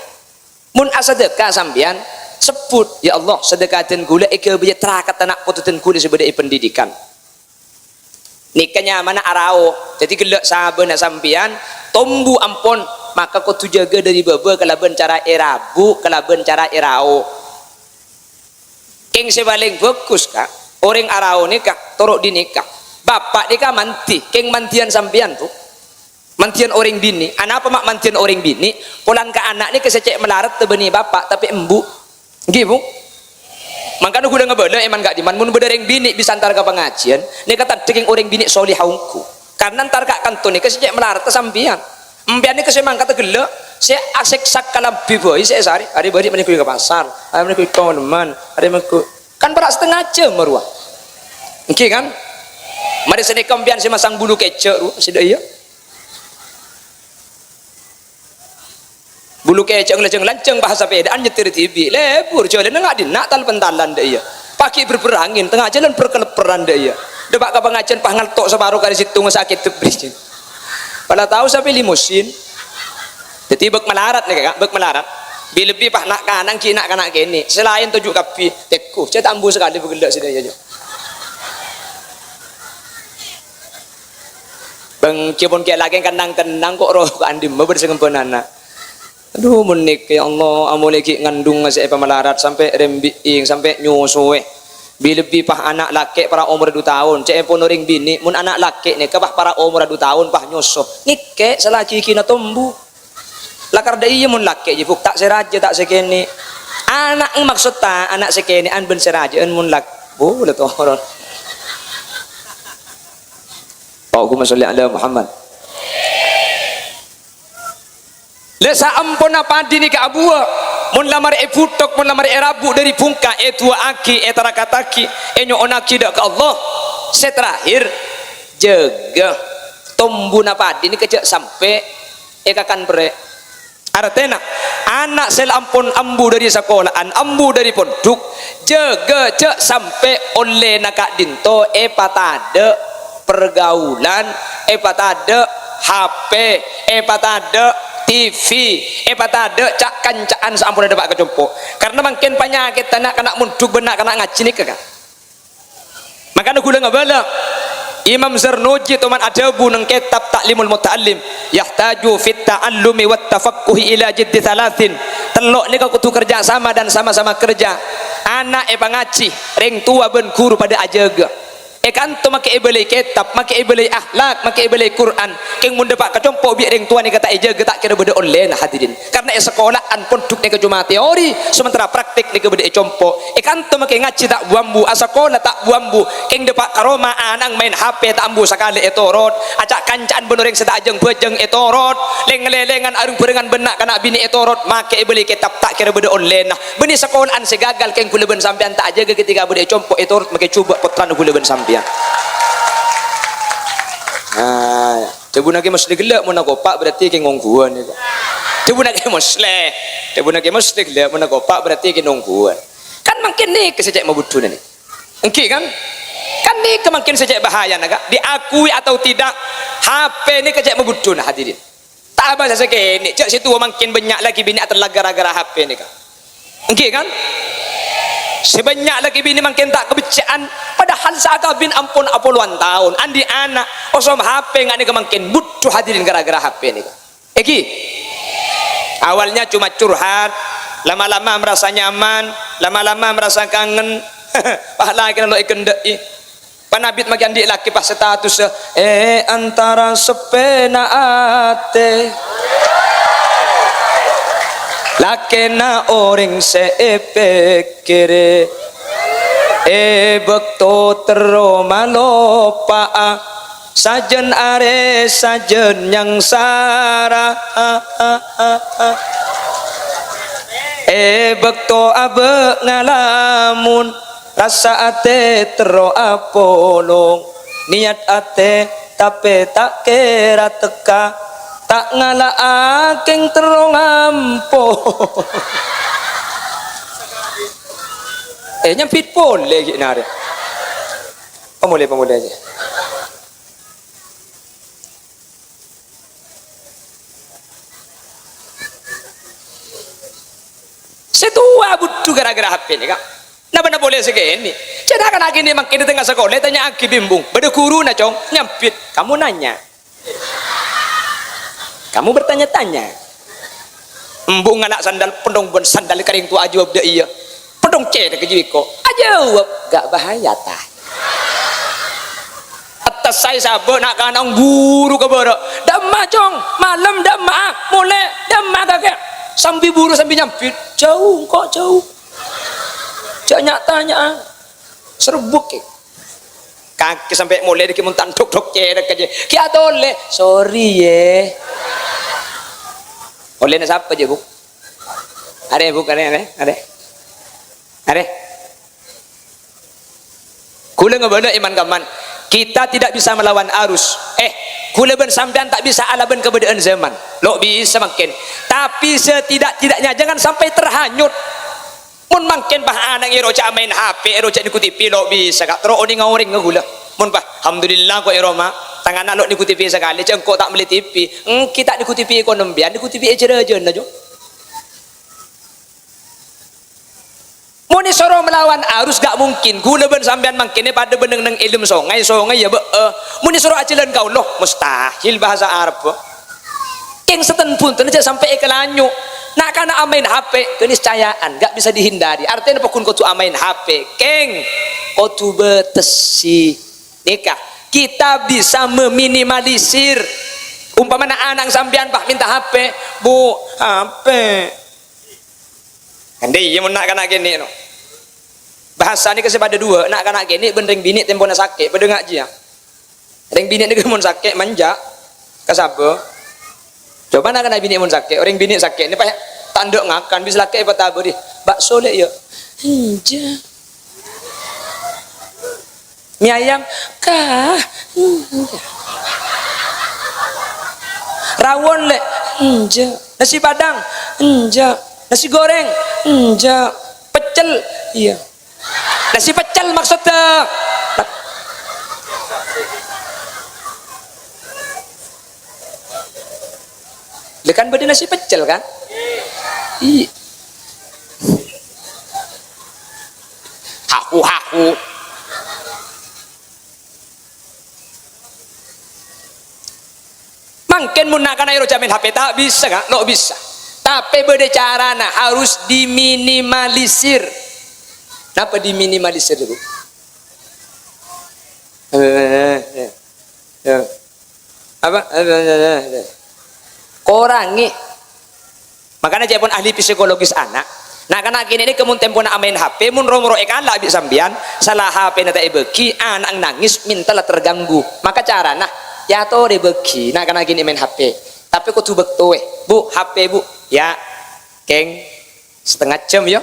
Mon asadhâka sampèyan, sebbhut, "Ya Allah, sadhâka dân kaulâ èghâbâyâ tarakatta na' poto dân kaulâ sè bâdâ è pendidikan." Nèka nyamana arao. Dhâddhi ghellâ' sabâna sampèyan tombu ampon, maka kodhu jâgâ dhâri bâbâ kalabân cara èrabu', kalabân cara èrao. Kèng sè palèng bhâghus, Ka', orèng arao nèka toro' dhinèka. Bapa' nèka mandhi, kèng mandhiyân sampèyan, Bu. Mandhiyân orèng binè'. Anapa ma' mandhiyân orèng binè'? Polana ka ana' nèka sè cè' malarat bânnè bapa', tapè embu'. Ngghi, Bu? Mangkana kaulâ ngabâlâ, è man ka'dimman, mon bâdâ rèng binè' bisa entar ka pangajiân, nèka tadhâ' kèng orèng binè' soliha ongghu. Karna entar ka' kanto nèka sè cè' malarat sampèyan. Sampèyan nèka sè mangkat ghellâ', sè asèksa kalambhi bhâi sè èsarè. Arè bâri' mènèko ka pasar, arè mènèko ka molemman, arè mènèko. Kan para' satengnga jhâm rowa. Ngghi, kan? Marè sanèka sampèyan sè masang bulu kèjhâ' rowa, sè dâ' iyâ. Bulu kècèng lajâng-lanjhâng, pas sapèdaan nyetir dhibi'. Lebur jhâlânna nga' dinna' tal-pentalan dâ' iyâ. Paghi' bher-bher angèn, tengnga jhâlân bher-kalepperan dâ' iyâ. Dâpa' ka pangajiyân pas ngalto saparo karè sèttonga sakèt dâbbri. Pala tao sapè limusin. Dhâddhi bâk malarat nèka, Ka', bâk malarat. Bi-, lebbi pas na'-kana' ghi' na'-kana' kènè'. Sè laèn toju' kabbhi, tèko, jhâ' ta' ambu sakalè bâ' ghellâ' sè dâ' iyâ, jhâ'. Bângkè pon kè lakè kan nang-kennang ko' ro ko' andimma bâdâ sè ngembhânana. Adhu, mon nèka, ya Allah, amolè ghi' ngandhungnga sè èpamalarat sampè' rembi'ing, sampè' nyosowè. Bi-, lebbi pas ana' lakè' para' omorra du taon, ca'èpon orèng binè', mon ana' lakè' nèka pas para' omorra du taon pas nyoso. Ngèkkè' sala ghighina tombu. Lakar dâ' iyâ mon lakè', jhâ' Bu', ta' sè rajâ, ta' sè kènè'. Ana', maksoddhâ, ana' sè kènè'an bân sè rajâ'ân mon lak-, bu, la toron. Allahumma sholli ala Muhammad. La saamponna padhi nèka abuwâ, mon la marè èbuthok, mon la marè èrabu' dâri bhungka, èdu'aaghi, ètarakattaghi, ènyo'onnaghi dâ' ka Allah. Sè terakhir, jâgâ tombuna padhi nèka jhâ' sampè' èkakan perrè'. Artèna, ana' sè la ampon ambu dâri sakola'an, ambu dâri pondhuk, jâgâ jhâ' sampè' ollèna ka'dinto èpatadâ' pergaulan, èpatadâ' H P, èpatadâ' T V, èpatadâ' ca'-kanca'an saamponna dâpa' ka compo'. Karna mangkèn panyakèdhâ na'-kana' mondhuk bân na'-kana' ngajhi nèka, Ka'. Mangkana ghulâ ngabâlâ, Imam Zarnuji toman adhâbu neng kètab Ta'limul Muta'allim, "Yahtaju fit ta'allumi wat tafaqquhi ila jiddi thalathin." Tello' nèka kodhu kerja sama dan sama-sama kerja. Ana' èpangajhi, rèng towa bân ghuru padâ ajâgâ. È kanto makè èbâlâi kètab, makè èbâlâi akhlak, makè èbâlâi Qur'an. Kèng mon dâpa' ka compo' bi' rèng towa nèka ta' èjâgâ, ta' kèra bâdâ ollèna, hadirin. Karna è sakola'an pondhuk nèka coma teori, sementara praktek nèka bâdâ è compo'. È kanto makè ngajhi ta' bu-ambu, asakola ta' bu-ambu. Kèng dâpa' ka roma ana'na maèn H P ta' ambu sakalè ètorot. Aca'-kanca'an bân orèng sè ta' ajâng-bâjâng ètorot. Lèng-lèlèngan areng-bhârengan bân na'-kana' binè' ètorot. Makè èbâlâi kètab ta' kèra bâdâ ollèna. Bânnè sakola'an sè gagal kèng ghulâ bân sampèyan ta' ajâgâ ketika bâdâ è compo' ètorot makè jhubâ' pottrana ghulâ bân sampèyan. Nah, dhâbuna Kè Moslè ghellâ' mon akopa' berarti kèng ongghuwân nèka. Dhâbuna Kè Moslè, dhâbuna Kè Moslè ghellâ' mon akopa' berarti kèng ongghuwân. Kan mangkèn nèka sè cè' mabudhuna nèka. Èngghi kan? Kan nèka mangkèn sè cè' bahayana, Ka'. Diakui atau tidak, H P nèka cè' mabudhuna, hadirin. Ta' abâsa sè kènè', jhâ' sè towa mangkèn bânnya' lakè binè' atellak ghârâ-ghârâ H P nèka. Èngghi, kan? Sè bânnya' lakè binè' mangkèn ta' kabeccè'an, padahal sè akabin ampon apolowan taon, andi' ana', osom H P nga' nèka mangkèn budhu, hadirin, ghârâ-ghârâ H P nèka. Èngghi? Awalnya cuma curhat, lama-lama merasa nyaman, lama-lama merasa kangen, pas lakèna lo' èkendhâ'i. Panabit makè andi' lakè pas status, è antara seppèna atè. Lakèna orèng sè èpèkkèrè. È bâkto terro maloppa'a, sajân arè sajân nyangsara. È bâkto abâ' ngalamun, rassa atè terro apolong, niyat atè tapè ta' kèra tekka, ta' ngala'a kèng terro ngampo. Eh, nyambit polè ghi' narè. Pamolè, pamolè aja. Sè towa budhu ghârâ-ghârâ H P nèka. Napa-napa polè sè kènè'. Cè' na'-kana' kènè' mangkèn è tengnga sakola, tanya'aghi bimbung. Bâdâ ghuruna, Cong, nyambit. Kamu nanya. Kamu bertanya-tanya. Embu' ngala' sandal, pondhung bân sandal karèng towa ajâwâb dâ' iyâ. Pondhung cè' dâ' ka jiwiko. Ajâwâb, "Gak bahaya, ta?" Ètessaè sabâ' na'-kana' ghuru ka bârâ'. "Dâ'emma, Cong? Malem dâ'emma, ah? Molè dâ'emma kakè?" Sambi buru sambi nyambit. "Jhâu, engko' jhâu. Jhâ' nya'-tanya'a. Serbuk, kè." Kakè sampè' molè dâgghi' mon tandhuk-dhuk cèrèk aja. Ghi' atolè. "Sorry, yè." Ollèna sapa, jhâ', Bu'? Arè, Bu', arè, arè, arè. Arè. Ghulâ ngabâlâ, man-kamman. Kita tidak bisa melawan arus. Eh, kaulâ bân sampèyan ta' bisa alabân kabâdâ'ân zaman. Lo' bisa mangkèn. Tapi setidak-tidaknya jangan sampai terhanyut. Mon mangkèn, pas ana' èro jhâ' maèn H P, èro jhâ' nèko T V, lo' bisa, Ka'. Terro onènga orèng kaulâ. Mon, pas, alhamdulillah ko' èro, Ma'. Tang ana' lo' nèko T V sakalè, jhâ' engko' ta' mellè T V. Ènggi ta' nèko T V èkonom biyân, nèko T V èjhâ-rajhâna, Jo. Mon èsoro malawan arus, gak mungkin. Kaulâ bân sampèyan mangkèn padâ bân neng-enneng è lem songay, songay ya bâ'â. Mon èsoro ajhâlân ka Allah, mustahil bahasa Arab. Kèng sèten bhunten jhâ' sampè' èkalanyo'. Na'-kana' amaèn H P, keniscayaan gak bisa dihindari. Artèna pokon kodhu amaèn H P, kèng kodhu bâtessè. Nèka, kita bisa meminimalisir. Umpamana ana' sampèyan, pas, mènta H P, "Bu, H P." Kan iyâ mon na'-kana' kènè', no. Bahasana kè sè padâ duwâ', na'-kana' kènè' bân rèng binè' tempona sakè', padâ ngajhiyâ. Rèng binè' nèka mon sakè' manja, kasabâ. Coba na'-kana' binè' mon sakè', orèng binè' sakè' nèka pas ta' endâ' ngakan, bisa lakè' èpatabâri. "Bakso, Lè', yâ?" "Enjâ'." "Mie ayam?" "Ka, enjâ'." "Rawon, Lè'?" "Enjâ'." "Nasi Padang?" "Enjâ'." "Nasi goreng?" "Enjâ'." "Pecel?" "Iyâ." "Nasi pecel maksudnya." Lha kan bâdâ nasi pecel, kan? Iyâ. Haku-haku. Mangkèn mon na'-kana' èro jhâ' maèn H P, ta' bisa, Ka'? Lo' bisa. Tapè bâdâ carana, harus diminimalisir. Napa diminimalisir, Bu? Eh, eh, eh. Ya. Apa? Korangè. Makana ca'èpon ahli psikologis ana', na'-kana' kènè' nèka mon tempona amaèn H P, mon ro-moro èkala' bi' sampèyan, sala H P-na ta' èbâghi, ana'na nangès, mental terganggu. Maka carana, èyatorè bâghi, na'-kana' kènè' maèn H P. Tapè kodhu bâktowè. "Bu, H P, Bu." "Ya, kèng." Setengah jam, ya.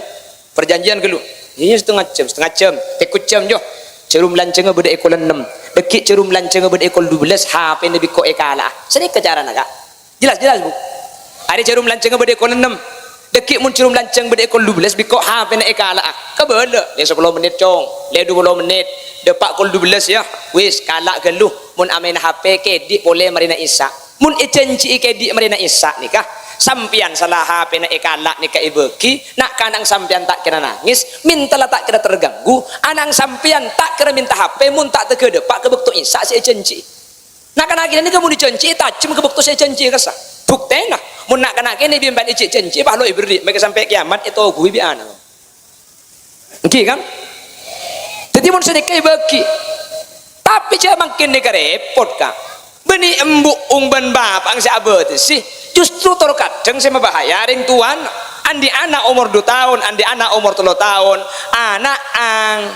Perjanjian ghâllu. Iyâ, setengah jam, setengah jam. Tèko jam, yo. Jhârum lanjhângnga bâdâ è kol ennem. Dhâggi' jhârum lanjhângnga bâdâ è kol dubellâs, H P-na bi' engko' èkala'a. Sanèka carana, Ka'. Jelas, jelas, Bu? Arè jhârum lanjhângnga bâdâ è kol ennem. Dhâggi' mon jhârum lanjhângnga bâdâ è kol dubellâs, bi' engko' H P-na èkala'a. Kabâlâ, lè sapolo mennit, Cong. Lè dupolo mennit. Dâpa' kol dubellâs, ya. Wis, kala' ghâllu. Mon amaèn H P, kèdhi' polè marèna Isya. Mon èjhânjhi'i kèdhi' marèna Isya nèka, sampèyan sala H P-na èkala' nèka èbâghi, na'-kana' sampèyan ta' kèra nangès, mental ta' kèra terganggu, ana'na sampèyan ta' kèra mènta H P mon ta' tèghâ dâpa' ka bâkto Isya sè èjhânjhi'i. Na'-kana' kènè' nèka mon èjhânjhi'i, tajhem ka bâkto sè èjhânjhi'i kassa. Buktèna, mon na'-kana' kènè' bi' sampèyan èjhânjhi'i pas lo' èberri', mèkkè sampè' kèyamat ètoguwi bi' ana'. Ènggi, kan? Dhâddhi, mon sanèka èbâghi. Tapè jhâ' mangkèn nèka rèpot, Ka'. Bânnè embu'eng bân bapa'eng sè abâtèsè, justru tor kadhâng sè mabahaya rèng towana. Andi' ana' omor du taon, andi' ana' omor tello taon, ana'na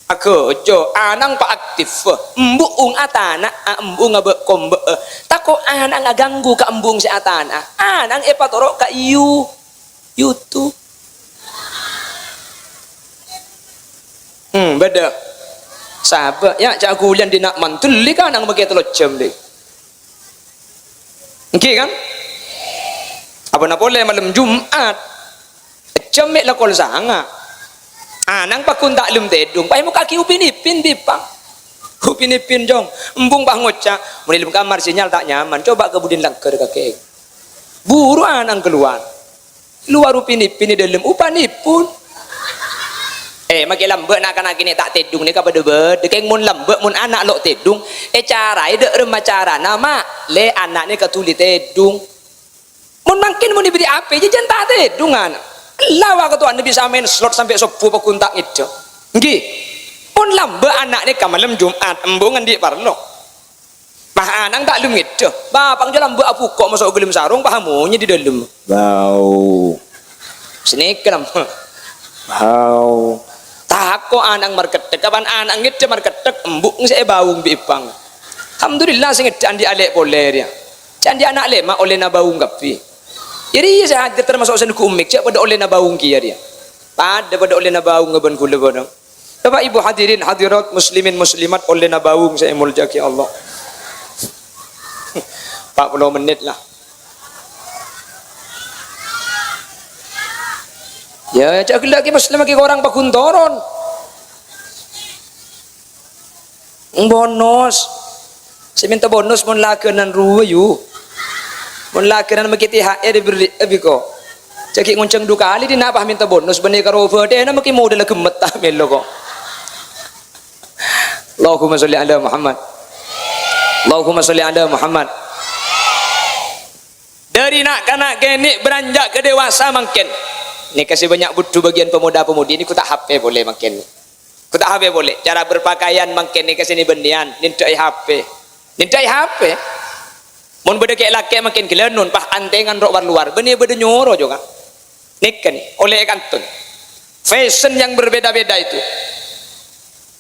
aghâjâ, ana'na pa aktif. Embu'eng atana'a, embu'eng abâ' kombâ'â. Tako' ana'na aganggu ka embu'eng sè atana'a. Ana'na èpatoro' ka you-, YouTube. Hmm, bâdâ. Sabâ', ya, jhâ' ghuliyân dina' mandul, li kana' makè tello jam, dhi. Ènggi, kan? Apana polè malem Jum'at. Jam mè' la kol sanga'. Ana'na paggun ta' lem tèdung, pas èmoka'aghi Upin Ipin, bi' èppa'. Upin Ipin, Cong. Embu'eng pas ngoca', "Mon è lem kamar sinyal ta' nyaman, coba ka budin langghâr kakè." Buru ana'na kalowar. Lowar Upin Ipin è dâlem, upanèpon. Eh, makè lambâ' na'-kana' kènè' ta' tèdung nèka padâ-bâdâ. Kèng mon lambâ', mon ana' lo' tèdung, ècaraè dâ' remma carana, Ma'. Lè, ana' nèka dhuli tèdung. Mon mangkèn mon èberri' H P, jhâjhân ta' tèdung ana'. Ella wa' katowana bisa maèn slot sampè' sobbhu paggun ta' ngèdhâ. Ènggi. Mon lambâ' ana' nèka malem Jum'at, embu'eng andi' parlo. Pas ana'na ta' lem ngèdhâ. Bapa'na jhâ' lambâ' abhuko' maso' ghâlem sarong, pas amonyè è dâlem. Bau. Sanèka lambâ'. Bau. Tako' ana'na marketthek, kapan ana'na ngèdhâ marketthek, embu'eng sè èbaung bi' èppa'. Alhamdulillah sè ngèdhâ andi' alè' polè rèya. Jhâ' andi' ana' lèma' ollèna baung kabbhi. Iyâ rèya sè hadir tamaso' sè neggu' emmik, jhâ' padâ ollèna baung kèya rèya. Padâ, padâ ollèna baung bân ghulâ padâ. Bapak Ibu hadirin hadirat muslimin muslimat ollèna bâung sè èmoljâ'aghi Allah. Empat puluh menit lah. Ya, jhâ' ghellâ' ghi' Muslim ghi' korang paghun toron. Bonus. Sè mènta bonus mon laghânan rowa, yu. Mon laghânan mèkkè T H R èberri', èbiko. Jhâ' ghi' ngonjhâng du kalè dinna' pas mènta bonus, bânnè karo bâdâna mèkkè modâlla ghemmet ta' mèlo ko'. Allahumma sholli ala Muhammad. Allahumma sholli ala Muhammad. Dâri na'-kana' kènè' bârânjhâ' ka dewasa mangkèn. Nèka sè bânnya' budhu bâgiyân pemuda-pemudi nèko ta' H P polè mangkèn. Ko' ta' H P polè. Cara berpakaian mangkèn nèka sè nè-bânnèyan, nèndhâ'è H P. Nèndhâ'è H P. Mon bâdâ kè'-lakè' mangkèn ghâlânon, pas antèngan ro'-war-lowar. Bânnè bâdâ nyoro jhughân. Nèka nè, ollè èkantun. Fashion yang berbeda-beda itu.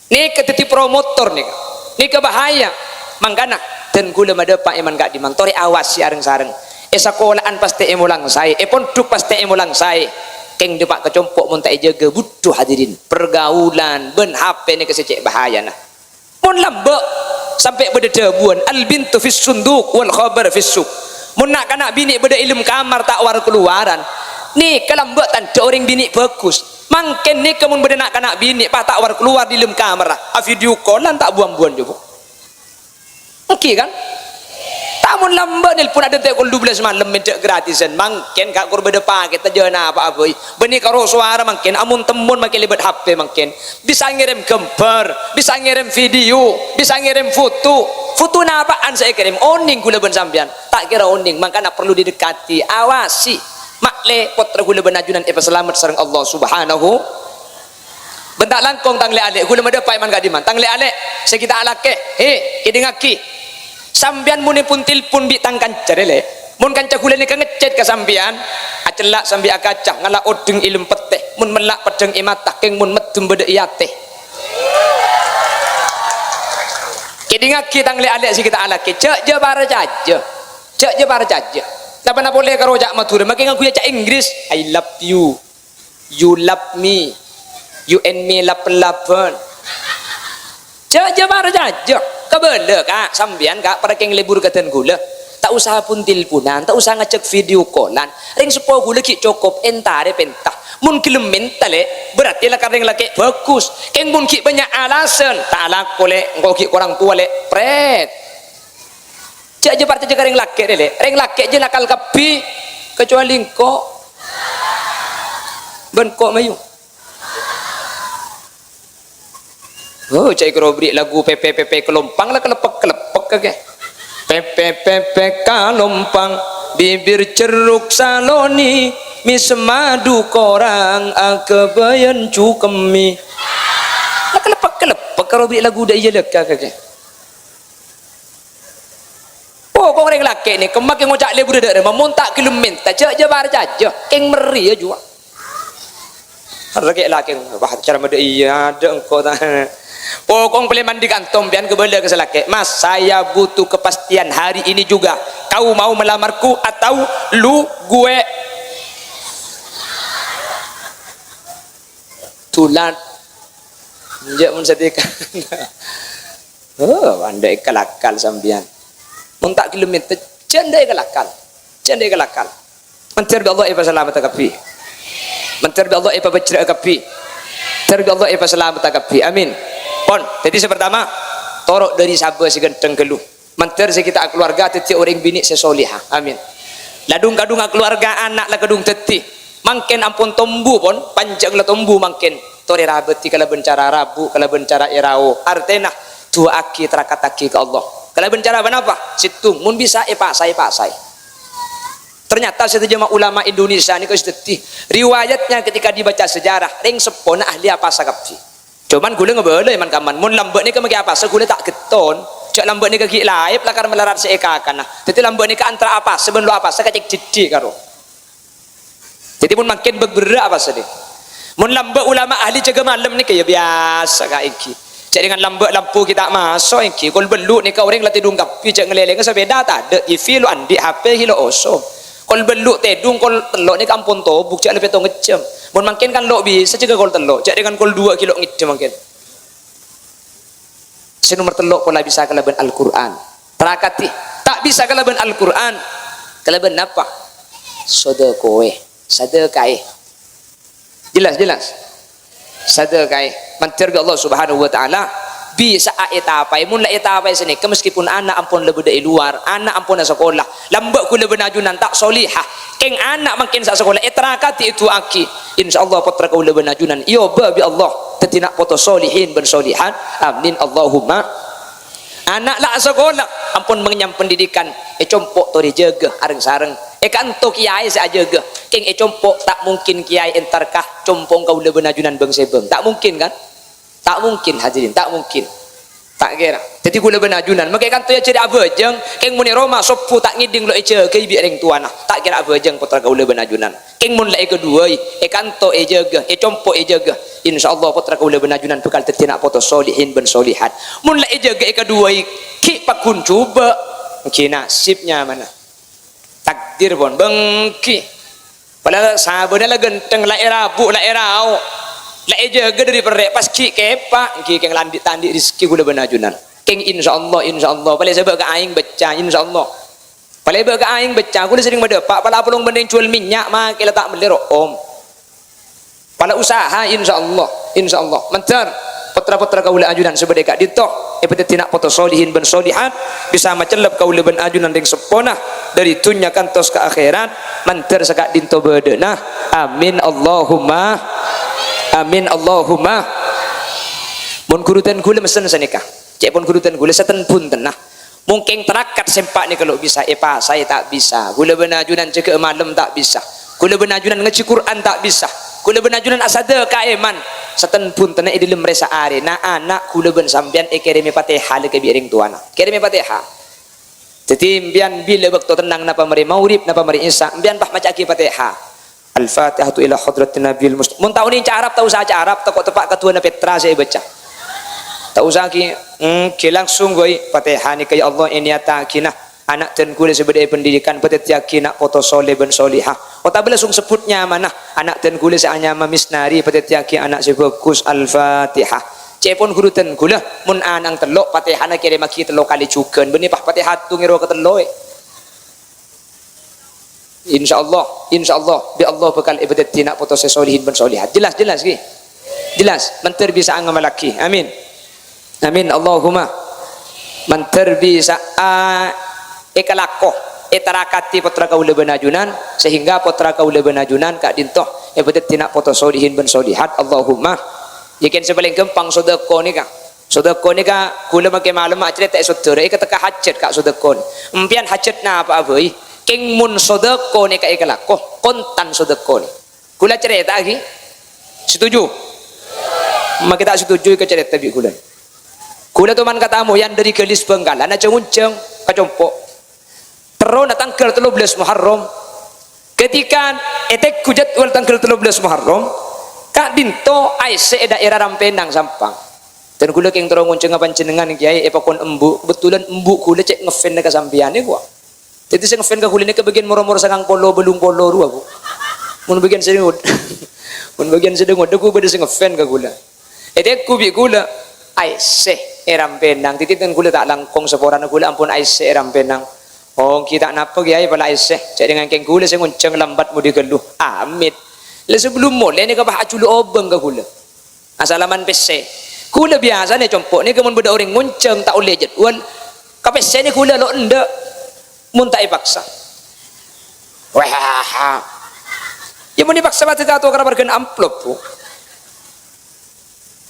Nèka dhâddhi promotor nèka. Nèka bahaya. Mangkana, dân ghulâ madâpa' è man ka'dimman, torè awasi areng-sareng. È sakola'an pastè èmolang saè, è pondhuk pastè èmolang saè. Kèng dâpa' ka compo' mon ta' èjâgâ, budhu hadirin. Pergaulan bân H P nèka sè cè' bahayana. Mon lambâ', sampè' bâdâ dhâbuwân, "Al-bintu fis sunduq wal khabar fis suq." Mon na'-kana' binè' bâdâ è dâlem kamar ta' war-kalowaran, nèka lambâ' tandhâ orèng binè' bhâghus. Mangkèn nèka mon bâdâ na'-kana' binè' pas ta' war-kalowar è dâlem kamar, a-video call-an ta' bu-ambuwân jhughân. Èngghi kan? Ta' mon lambâ' nelpon adântè' kol dua belas malem mèndhâ' gratisan. Mangkèn ka' kor bâdâ pakèt, jhâ' napa'a bhâi. Bânnè karo sowara mangkèn, amon-temmon mangkèn lèbât H P mangkèn. Bisa ngèrèm ghâmbhâr, bisa ngèrèm video, bisa ngèrèm foto. Foto napa'an sè èkèrèm? Onèng ghulâ bân sampèyan? Ta' kèra onèng, mangkana parlo didekati, awasi. Ma'lè pottra ghulâ bân ajunan èpasalamet sareng Allah Subhanahu. Bân ta' langkong tang lè'-alè', ghulâ madâpa' è man ka'dimman. Tang lè'-alè', sè ghi' ta' alakè, hè, kèdingngaghi. Sampèyan mon èpon telpon bi' tang kanca rè, Lè'. Mon kanca ghulâ nèka ngechat ka sampèyan, acella' sambi akaca, ngala' odheng è lem pettè, mon mella' peddhâng è mata, kèng mon meddhem bâdâ è atè. Kèdingngaghi tang lè'-alè' sè ghi' ta' alakè, jhâ', jhâ' parcajâ. Jhâ', jhâ' parcajâ. Napa-napa polè karo ca' Madhurâ, makè ngangghuy ca' Inggris, "I love you." You love me. You and me lap-laban. Jhâ', jhâ' parcajâ. Kabâlâ, Ka', sampèyan, Ka', parkèng lebur ka dân ghulâ. Ta' osa pon-telponan, ta' osa ngajhâk video call-an. Rèng seppo ghulâ ghi' cokop èntarè pènta. Mon ghellem mènta, Lè', berarti lakar rèng lakè' bhâghus. Kèng mon ghi' bânnya' alasan, ta' alako, Lè', engko' ghi' korang towa, Lè', prèt. Jhâ', jhâ' parcajâ ka rèng lakè' rè, Lè'. Rèng lakè' jhâ' nakal kabbhi, kecuali engko'. Bân ko' mayu. Oh, ca'èpon bâri' lagu pèpè-pèpè kalompang la kaleppek-kaleppek kakè. Pèpè-pèpè kalompang, bibir jeruk saloni, mè' semmadu korang aghâbâyân jhu kemmè. La kaleppek-kaleppek karo bâri' lagu dâ' iyâ lèka kakè. Pokok rèng lakè' nèka makè ngoca' lebur dâ' remma, mon ta' ghellem mènta, jhâ', jhâ' parcajâ, kèng merri jhuwâ. Lakè'-lakè', wah, cara madâ' iyâ, adâ' engko' ta. Pokok polè mandi kanto, sampèyan kabâlâ ka sè lakè', "Mas, saya butuh kepastian hari ini juga. Kau mau melamarku atau lu gue?" Dulat. Enjâ' mon sadhika. Oh, andâ' èkalakal sampèyan. Mon ta' ghellem mènta, jhâ' andâ' èkalakal. Jhâ' andâ' èkalakal. Mandhâr bi' Allah èpasalamedhâ kabbhi. Mandhâr bi' Allah èpabhâjrâ'â kabbhi. Mandhâr bi' Allah èpasalamedhâ kabbhi. Amin. Pon, dhâddhi sè partama, toro' dâri sabâ sè ghântheng ghâllu. Mandhâr sè ghi' ta' akalowarga dhâddhi orèng binè' sè soleha. Amin. La dhung-kadhung akalowarga ana' la kadhung dhâddhi. Mangkèn ampon tombu pon, panjhâng la tombu mangkèn. Torè rabâdhi kalabân cara rabu, kalabân cara èrao. Artèna, du'aaghi, tarakattaghi ka Allah. Kalabân cara ponapa? Sèttong, mon bisa èpasaè, pasaè. Ternyata sadhâjâ ma-, ulama Indonesia nèko sè dhâddhi. Riwayatnya ketika dibaca sejarah, rèng seppona ahli apasa kabbhi. Coma ghulâ ngabâlâ è man-kamman, mon lambâ' nèka makè apasa ghulâ ta' ghetton. Jhâ' lambâ' nèka ghi' laèp lakar malarat sè èkakana. Dhâddhi lambâ' nèka antara apasa bân lo' apasa kacèk dhiddhi' karo. Dhâddhi mon mangkèn bâk berrâ' apasa dhing. Mon lambâ' ulama ahli jâgâ malem nèka ya biyasa ka' èngghi. Jhâ' dhing lambâ' lampu ghi' ta' maso' èngghi. Kol bâllu' nèka orèng la tèdung kabbhi, jhâ' ngalèlènga sapèda tadâ', T V lo' andi', H P ghi' lo' oso. Kol bâllu' tèdung, kol tello' nèka ampon tobuk, jhâ' la pètto' ngejjhâm. Mon mangkèn kan lo' bisa jâgâ kol tello', jhâ' dhing kol duwâ' ghi' lo' ngèddhâ mangkèn. Sè nomer tello' pola bisa kalabân Al-Qur'an. Trakati, ta' bisa kalabân Al-Qur'an. Kalabân napa? Sodakoe, sadakae. Jelas, jelas. Sadakae. Mandhâr bi' Allah Subhanahu wa Ta'ala bisa'a ètapaè. Mon la ètapaè sanèka, meskipun ana' ampon la bâdâ è luar, ana' ampon asakola, lambâ' ghulâ bân ajunan ta' soliha, kèng ana' mangkèn sè asakola ètrakati èdu'aaghi, insyaallah pottra kaulâ bân ajunan èobâ bi' Allah dhâddhi na' poto solihin bân solihat. Amin, Allahumma. Ana' la asakola, ampon mangnyam pendidikan, è compo' torè jâgâ areng-sareng. È kanto kiyaè sè ajâgâ, kèng è compo' ta' mungkin kiyaè entar ka compo'na kaulâ bân ajunan bâng-sèbâng. Ta' mungkin, kan? Ta' mungkin, hadirin, ta' mungkin. Ta' kèra. Dhâddhi kaulâ bân ajunan, makè kanto èajhâri abhâjâng, kèng mon è roma sobbhu ta' ngèdhing lo' èjâgâi bi' rèng towana. Ta' kèra abhâjâng pottra kaulâ bân ajunan. Kèng mon la èkaduwâi, è kanto èjâgâ, è compo' èjâgâ, insyaallah pottra kaulâ bân ajunan bhâkal dhâddhi na' poto solihin bân solihat. Mon la èjâgâ èkaduwâi, ghi' pagghun jhubâ', èngghi nasib nyamana. Takdir pon benggi. Padahal sabâna la ghântheng, la èrabu', la èrao', la èjâgâ dâri perrè', pas ghi' kèpa', èngghi kèng la andi'-tandi' rezeki kaulâ bân ajunan. Kèng insyaallah, insyaallah, palèbâ ka aèng bâcca, insyaallah. Palèbâ ka aèng bâcca, kaulâ serrèng madâpa', pala apolong bhândhing jhuwâl mènnya', makè la ta' mellè ro'om. Pala usaha, insyaallah, insyaallah. Mandhâr, pottra-pottra kaulâ ajunan sè bâdâ è ka'dinto, èpadhâddhi na' poto solihin bân solihat, bisa macellep kaulâ bân ajunan rèng seppona, dâri dhunnya kantos ka akhèrat, mandhâr saka'dinto bâdâna. Amin, Allahumma. Amin, Allahumma. Mon ghuru dân kaulâ messen sanèka, cè' pon ghuru dân kaulâ, sèten bhuntenna. Mongkèng tarakat sè empa' nèka lo' bisa èpasaè ta' bisa. Kaulâ bân ajunan jâgâ malem ta' bisa. Kaulâ bân ajunan ngajhi Qur'an ta' bisa. Kaulâ bân ajunan asadâkaè man. Sèten bhuntenna è dâlem rè saarèna ana' kaulâ bân sampèyan èkèrèmè Fatihah la ka bi' rèng towana. Kèrèmè Fatihah. Dhâddhi, empèyan bilâ bâkto tennang napa marè maghrib, napa marè isya, empèyan pas maca'aghi Fatihah. Al-Fatihatu ila hadratin Nabiyil Mustafa. Mon ta' onèng ca' Arab, ta' osa ca' Arab, tako' teppa' ka duwâna pètra sè èbâca. Ta' osa ghi, hmm, ghi langsung, wâi, Fatihah nèka, ya Allah, ènèyattaghi na' ana' dân kaulâ sè bâdâ è pendidikan, padhâddhiyâghi na' poto soleh bân solihah. Otabâ langsung sebbhut nyamana, ana' dân kaulâ sè anyama Misnari, padhâddhiyâghi ana' sè bhâghus. Al-Fatihah. Ca'èpon ghuru dân kaulâ, mon ana'na tello', Fatihahna kèrèmaghi tello kalè jhughân. Bânnè pas Fatihah tong èro katello'è. Insyaallah, insyaallah, bi' Allah bhâkal èpadhâddhi na' poto sè solihin bân solihat. Jelas, jelas, ghi? Jelas, mandhâr bisa'a ngamallaghi. Amin. Amin, Allahumma. Mandhâr bisa'a èkalako, ètarakati pottra kaulâ bân ajunan, sehingga pottra kaulâ bân ajunan ka'dinto èpadhâddhi na' poto solihin bân solihat. Allahumma. Yâ kèng sè palèng ghâmpang sodako nèka. Sodako nèka kaulâ makè malem acarèta è soddhârâ, èkateka hajhât ka' sodako nè. Empèyan hajhât napa'a bhâi, kèng mon sodako nèka èkalako, kontan sodako nè. Kaulâ carèta'aghi. Setuju? Makè ta' setuju èkacarèta bi' kaulâ. Kaulâ toman katamoyan dâri Galis Bhângkalan ajhâ-ngonjhâng ka compo'. Terrona tangghâl tello bellâs Muharram. Ketika ètengghu jadwal tangghâl tello bellâs Muharram, ka'dinto aèssè è daerah Rampenang Sampang. Dan kaulâ kèng terro ngonjhângnga panjhennengngan, Kèyaè, èpakon embu', kebetulan embu' kaulâ cè' ngefans ka sampèyan nèko. Dhâddhi sè ngefans ka kaulâ nèka bâgiyân moro-moro sangang polo, bâllung polo rowa, Bu. Mon bâgiyân sè ngodâ, mon bâgiyân sè ngodâ, ghu bâdâ sè ngefans ka kaulâ. Ètengghu bi' kaulâ, aèssè è Rampenang. Dhâddhi dhân kaulâ ta' langkong, saporana kaulâ ampon aèssè è Rampenang. Oh, ghi ta' napa, Kèyaè, pala aèssè. Jhâ' dhing kèng kaulâ sè ngonjhâng lambat mudhi ghâllu. Amit. La sabellun molè nèka pas ajhulu' obâng ka kaulâ. Asalaman pèssè. Kaulâ biyasana è compo' nèka mon bâdâ orèng ngonjhâng ta' ollè jadwal, ka pèssèna kaulâ lo' endâ'. Mon ta' èpaksa. Wah. Yâ mon èpaksa pajhât atokara marghâna amplop, Bu.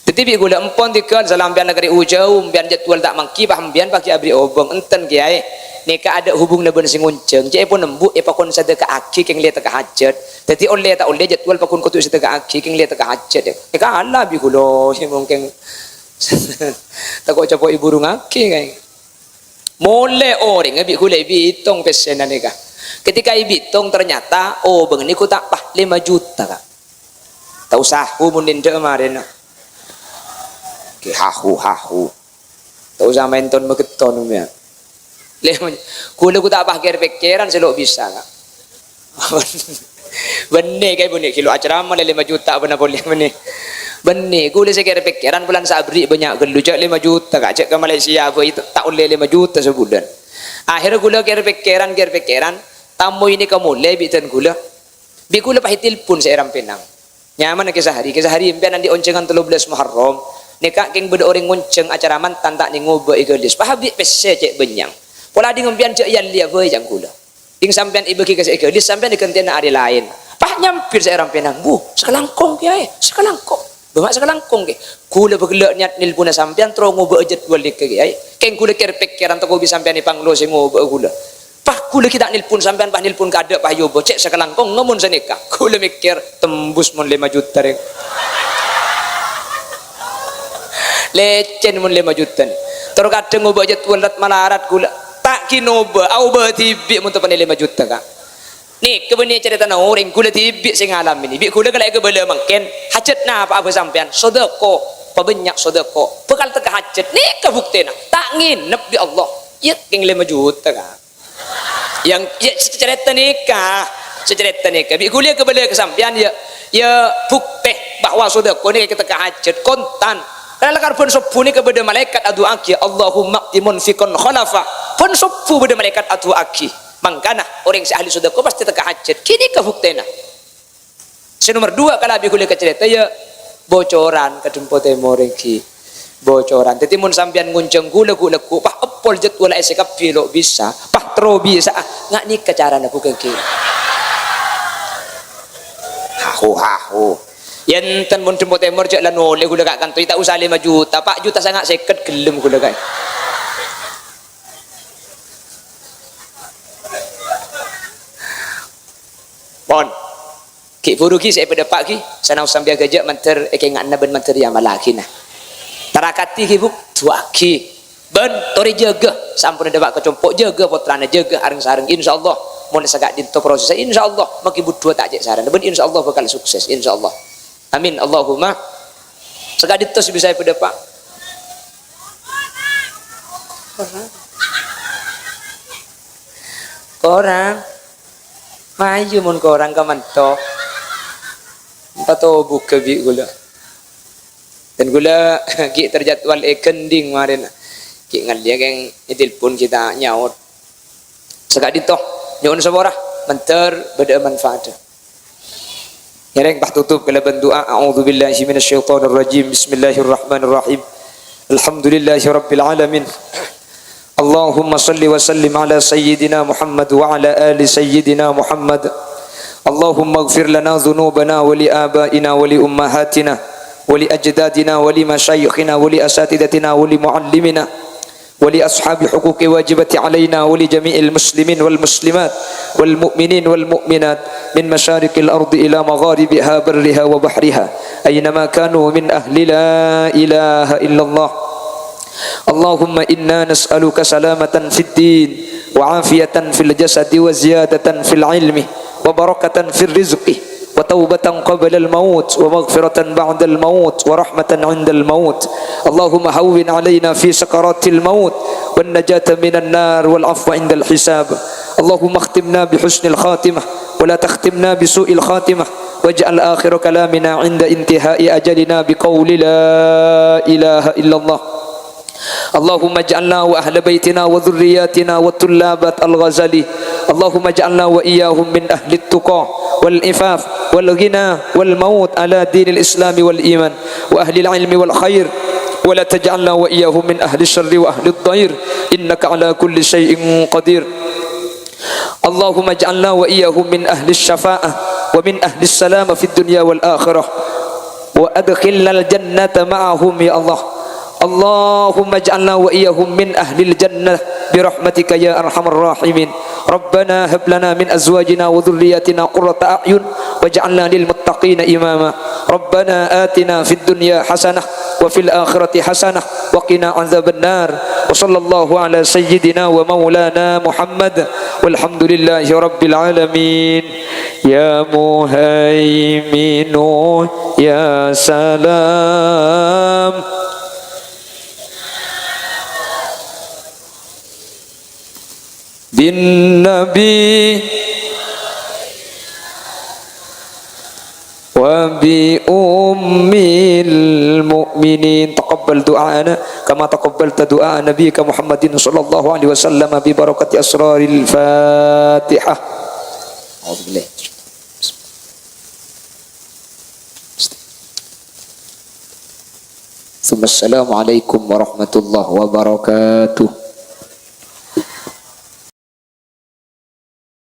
Dhâddhi bi' kaulâ empon tèghâl, salampèyan la karè ujâu, empèyan jadwal ta' mangghi, pas empèyan paghi aberri' obâng. Enten, Kèyaè. Nèka adâ' hubunganna bân sè ngonjhâng. Ca'èpon embu' èpakon sadâka'aghi kèng lè teka hajhât. Dhâddhi ollè ta' ollè jadwal pakon kodhu èsadâka'aghi kèng lè teka hajhât, yâ. Èkala bi' kaulâ, yâ, mungkin tako' capo' èburungaghi, kaè. Molè orèngnga bi' kaulâ èbitong pèssèna nèka. Ketika èbitong, ternyata obângnga nèko ta' pas lèma juta, Ka'. Ta' osa hahu mon endâ' marèna. Kè hahu, hahu. Ta' osa maènton magetton, mèya. Lè, kaulâ ghu ta' pas kèr-pèkkèran sè lo' bisa, Ka'. Bânnè, Kaè, bânnè, ghi lo' acarama lè lèma juta bâ'na polè bânnè. Bânnè, ghulâ sè kèr-pèkkèran bulân sabâri' bânnya' ghâllu, jhâ' lèma juta, Ka', jhâ' ka Malaysia bhâi tetta'on lè-, lèma juta sabulân. Akhèrra ghulâ kèr-pèkkèran, kèr-pèkkèran, tamoy nèka molè bi' dân ghulâ. Bi' ghulâ pas ètelpon sè è Rampènang. Nyamana Kè Sahari, Kè Sahari, empèyan andi' onjhângan tello bellâs Muharram. Nèka kèng bâdâ orèng ngonjhâng acara mantan ta' nèng ngobâ'â ghâlis. Pas abi' pèssè cè' bânnya'na. Pola ding empèyan jhâ' èyallèya bhâi, ca'na ghulâ. Ding sampèyan èbâgi ka sè èghâlis, sampèyan èghântèyana arè laèn. Pas nyampèr sè è Rampènang, "Bu, sakalangkong, Kèyaè, sakalangkong." "Bâ, ma' sakalangkong, Kè?" "Ghulâ bâ' ghellâ' niyat nelponna sampèyan, terro ngobâ'â jadwal nèka, Kèyaè. Kèng ghulâ kèr-pèkkèran tako' bi' sampèyan èpangloè sè ngobâ'â ghulâ." Pas ghulâ ghi' ta' nelpon sampèyan, pas nelpon kaadâ' pas èobâ, cè' sakalangkong, ngamon sanèka. Ghulâ mèkkèr, "Tembus mon lèma juta, rèng." Lècèn mon lèma juta, nè. Terro kadhâng ngobâ'â jadwal rat-malarat ghulâ. Ta' ghi' nobâ, aobâ dhibi' mon teppanè lèma juta, Ka'. Nèka bânnè carètana orèng, ghulâ dhibi' sè ngalamè nè. Bi' ghulâ kala èkabâlâ mangkèn, hajhât napa'a bhâi sampèyan, sodâko, pabânnya' sodâko, bhâkal tekka hajhât. Nèka buktèna, ta' ngènep bi' Allah. Iyâ, kèng lèma juta, Ka'. Yang, ya, sè carèta nèka, sè carèta nèka. Bi' ghulâ èkabâlâ ka sampèyan, ya, ya, buktè bahwa sodâko nèka èkatekka hajhât, kontan. Karana lakar bân sobbhu nèka bâdâ malaèkat adu'aaghi, "Allahumma a'ti munfiqan khalafa." Bân sobbhu bâdâ malaèkat adu'aaghi. Mangkana, orèng sè ahli sodâko pastè tekka hajhât. Ghânèka buktèna. Sè nomer dua, kala bi' ghulâ èkacarèta, ya, bocoran ka Dempo Tèmor èngghi. Bocoran. Dhâddhi, mon sampèyan ngonjhâng ghulâ ghu'-lagghu', pas èpol jadwal sè kabbhi lo' bisa, pas terro bisa'a, nga' nèka carana buka èngghi. Hahu, hahu. Yâ enten mon Dempo Tèmor jhâ' la nolè ghulâ ka' kanto, ta' osa lèma juta, pa' juta sanga' sèket ghellem ghulâ ka'. Pon. Ghi' buru ghi' sè èpadâpa' ghi', sanaos sampèyan ghâjâ' mandhâr èkènga'ana bân mandhâr èamallaghi, nah. Tarakadhi ghi', Bu, du'aaghi. Bân torè jâgâ, sampon èdâpa' ka compo', jâgâ pottrana, jâgâ areng-sareng. Insyaallah, mon saka'dinto prosesnya, insyaallah, makkè bu duwâ ta' cè' sarana. Bân insyaallah bhâkal sukses, insyaallah. Amin, Allahumma. Saka'dinto sè bisa èpadâpa'. Korang. Korang. Mayu mon korang kamanto. Patobugghâ bi' ghulâ. Dân ghulâ ghi' terjadwal è Gending marèna. Ghi' ngallèya kèng ètelpon ghi' ta' nyaot. Saka'dinto, nyo'on sapora, mandhâr bâdâ'â manfaat. Ngèrèng pas tutup kalabân du'a. A'udzubillahi minasyaitonirrajim. Bismillahirrahmanirrahim. Alhamdulillahirabbil alamin. Allahumma shalli wa sallim ala sayyidina Muhammad wa ala ali sayyidina Muhammad. Allahumma ighfir lana dzunubana wa li abaina wa li ummahatina wa li ajdadina wa li masyayikhina wa li asatidatina wa li muallimina wa li ashabi huquqi wajibati alaina wa li jami'il muslimin wal muslimat wal mu'minin wal mu'minat min masyariqil ardi ila magharibiha barriha wa bahriha, aina ma kanu, min ahli la ilaha illallah. Allahumma inna nas'aluka salamatan fid din, wa afiyatan fil jasadi, wa ziyadatan fil ilmi, wa barakatan fir rizqi, wa taubatan qablal maut, wa maghfiratan ba'dal maut, wa rahmatan indal maut. Allahumma hawwin alaina fi sakaratil maut, wan najata minan nar, wal afwa indal hisab. Allahumma akhtimna bi husnil khatimah, wa la takhtimna bi su'il khatimah, waj'al akhira kalamina inda intihai ajalina bi qauli la ilaha illallah. Allahumma ij'alna wa ahla baitina wa dzurriyyatina wa tullabat Al-Ghazali. Allahumma ij'alna wa iyyahum min ahlit tuqa wal ifaf wal ghina wal maut ala dinil islami wal iman wa ahlil ilmi wal khair. Wa la taj'alna wa iyyahum min ahli syarri wa ahli dhair. Innaka ala kulli syai'in qadir. Allahumma ij'alna wa iyyahum min ahli syafa'ah wa min ahli salama fid dunya wal akhirah. Wa adkhilnal jannata ma'ahum, ya Allah. Allahumma ij'alna wa iyyahum min ahlil jannah bi rahmatika ya arhamar rahimin. Rabbana hab lana min azwajina wa dzurriyyatina qurrata a'yun waj'alna lil muttaqina imama. Rabbana atina fid dunya hasanah wa fil akhirati hasanah wa qina adzabannar. Wa sallallahu ala sayyidina wa maulana Muhammad. Walhamdulillahi rabbil alamin. Ya Muhaiminu, ya Salam. Bin Nabi. وبأم المؤمنين. تقبل دعاءنا كما تقبلت دعاء نبيك محمد صلى الله عليه وسلم ببركة أسرار الفاتحة. أعوذ بالله. ثم السلام عليكم ورحمة الله وبركاته.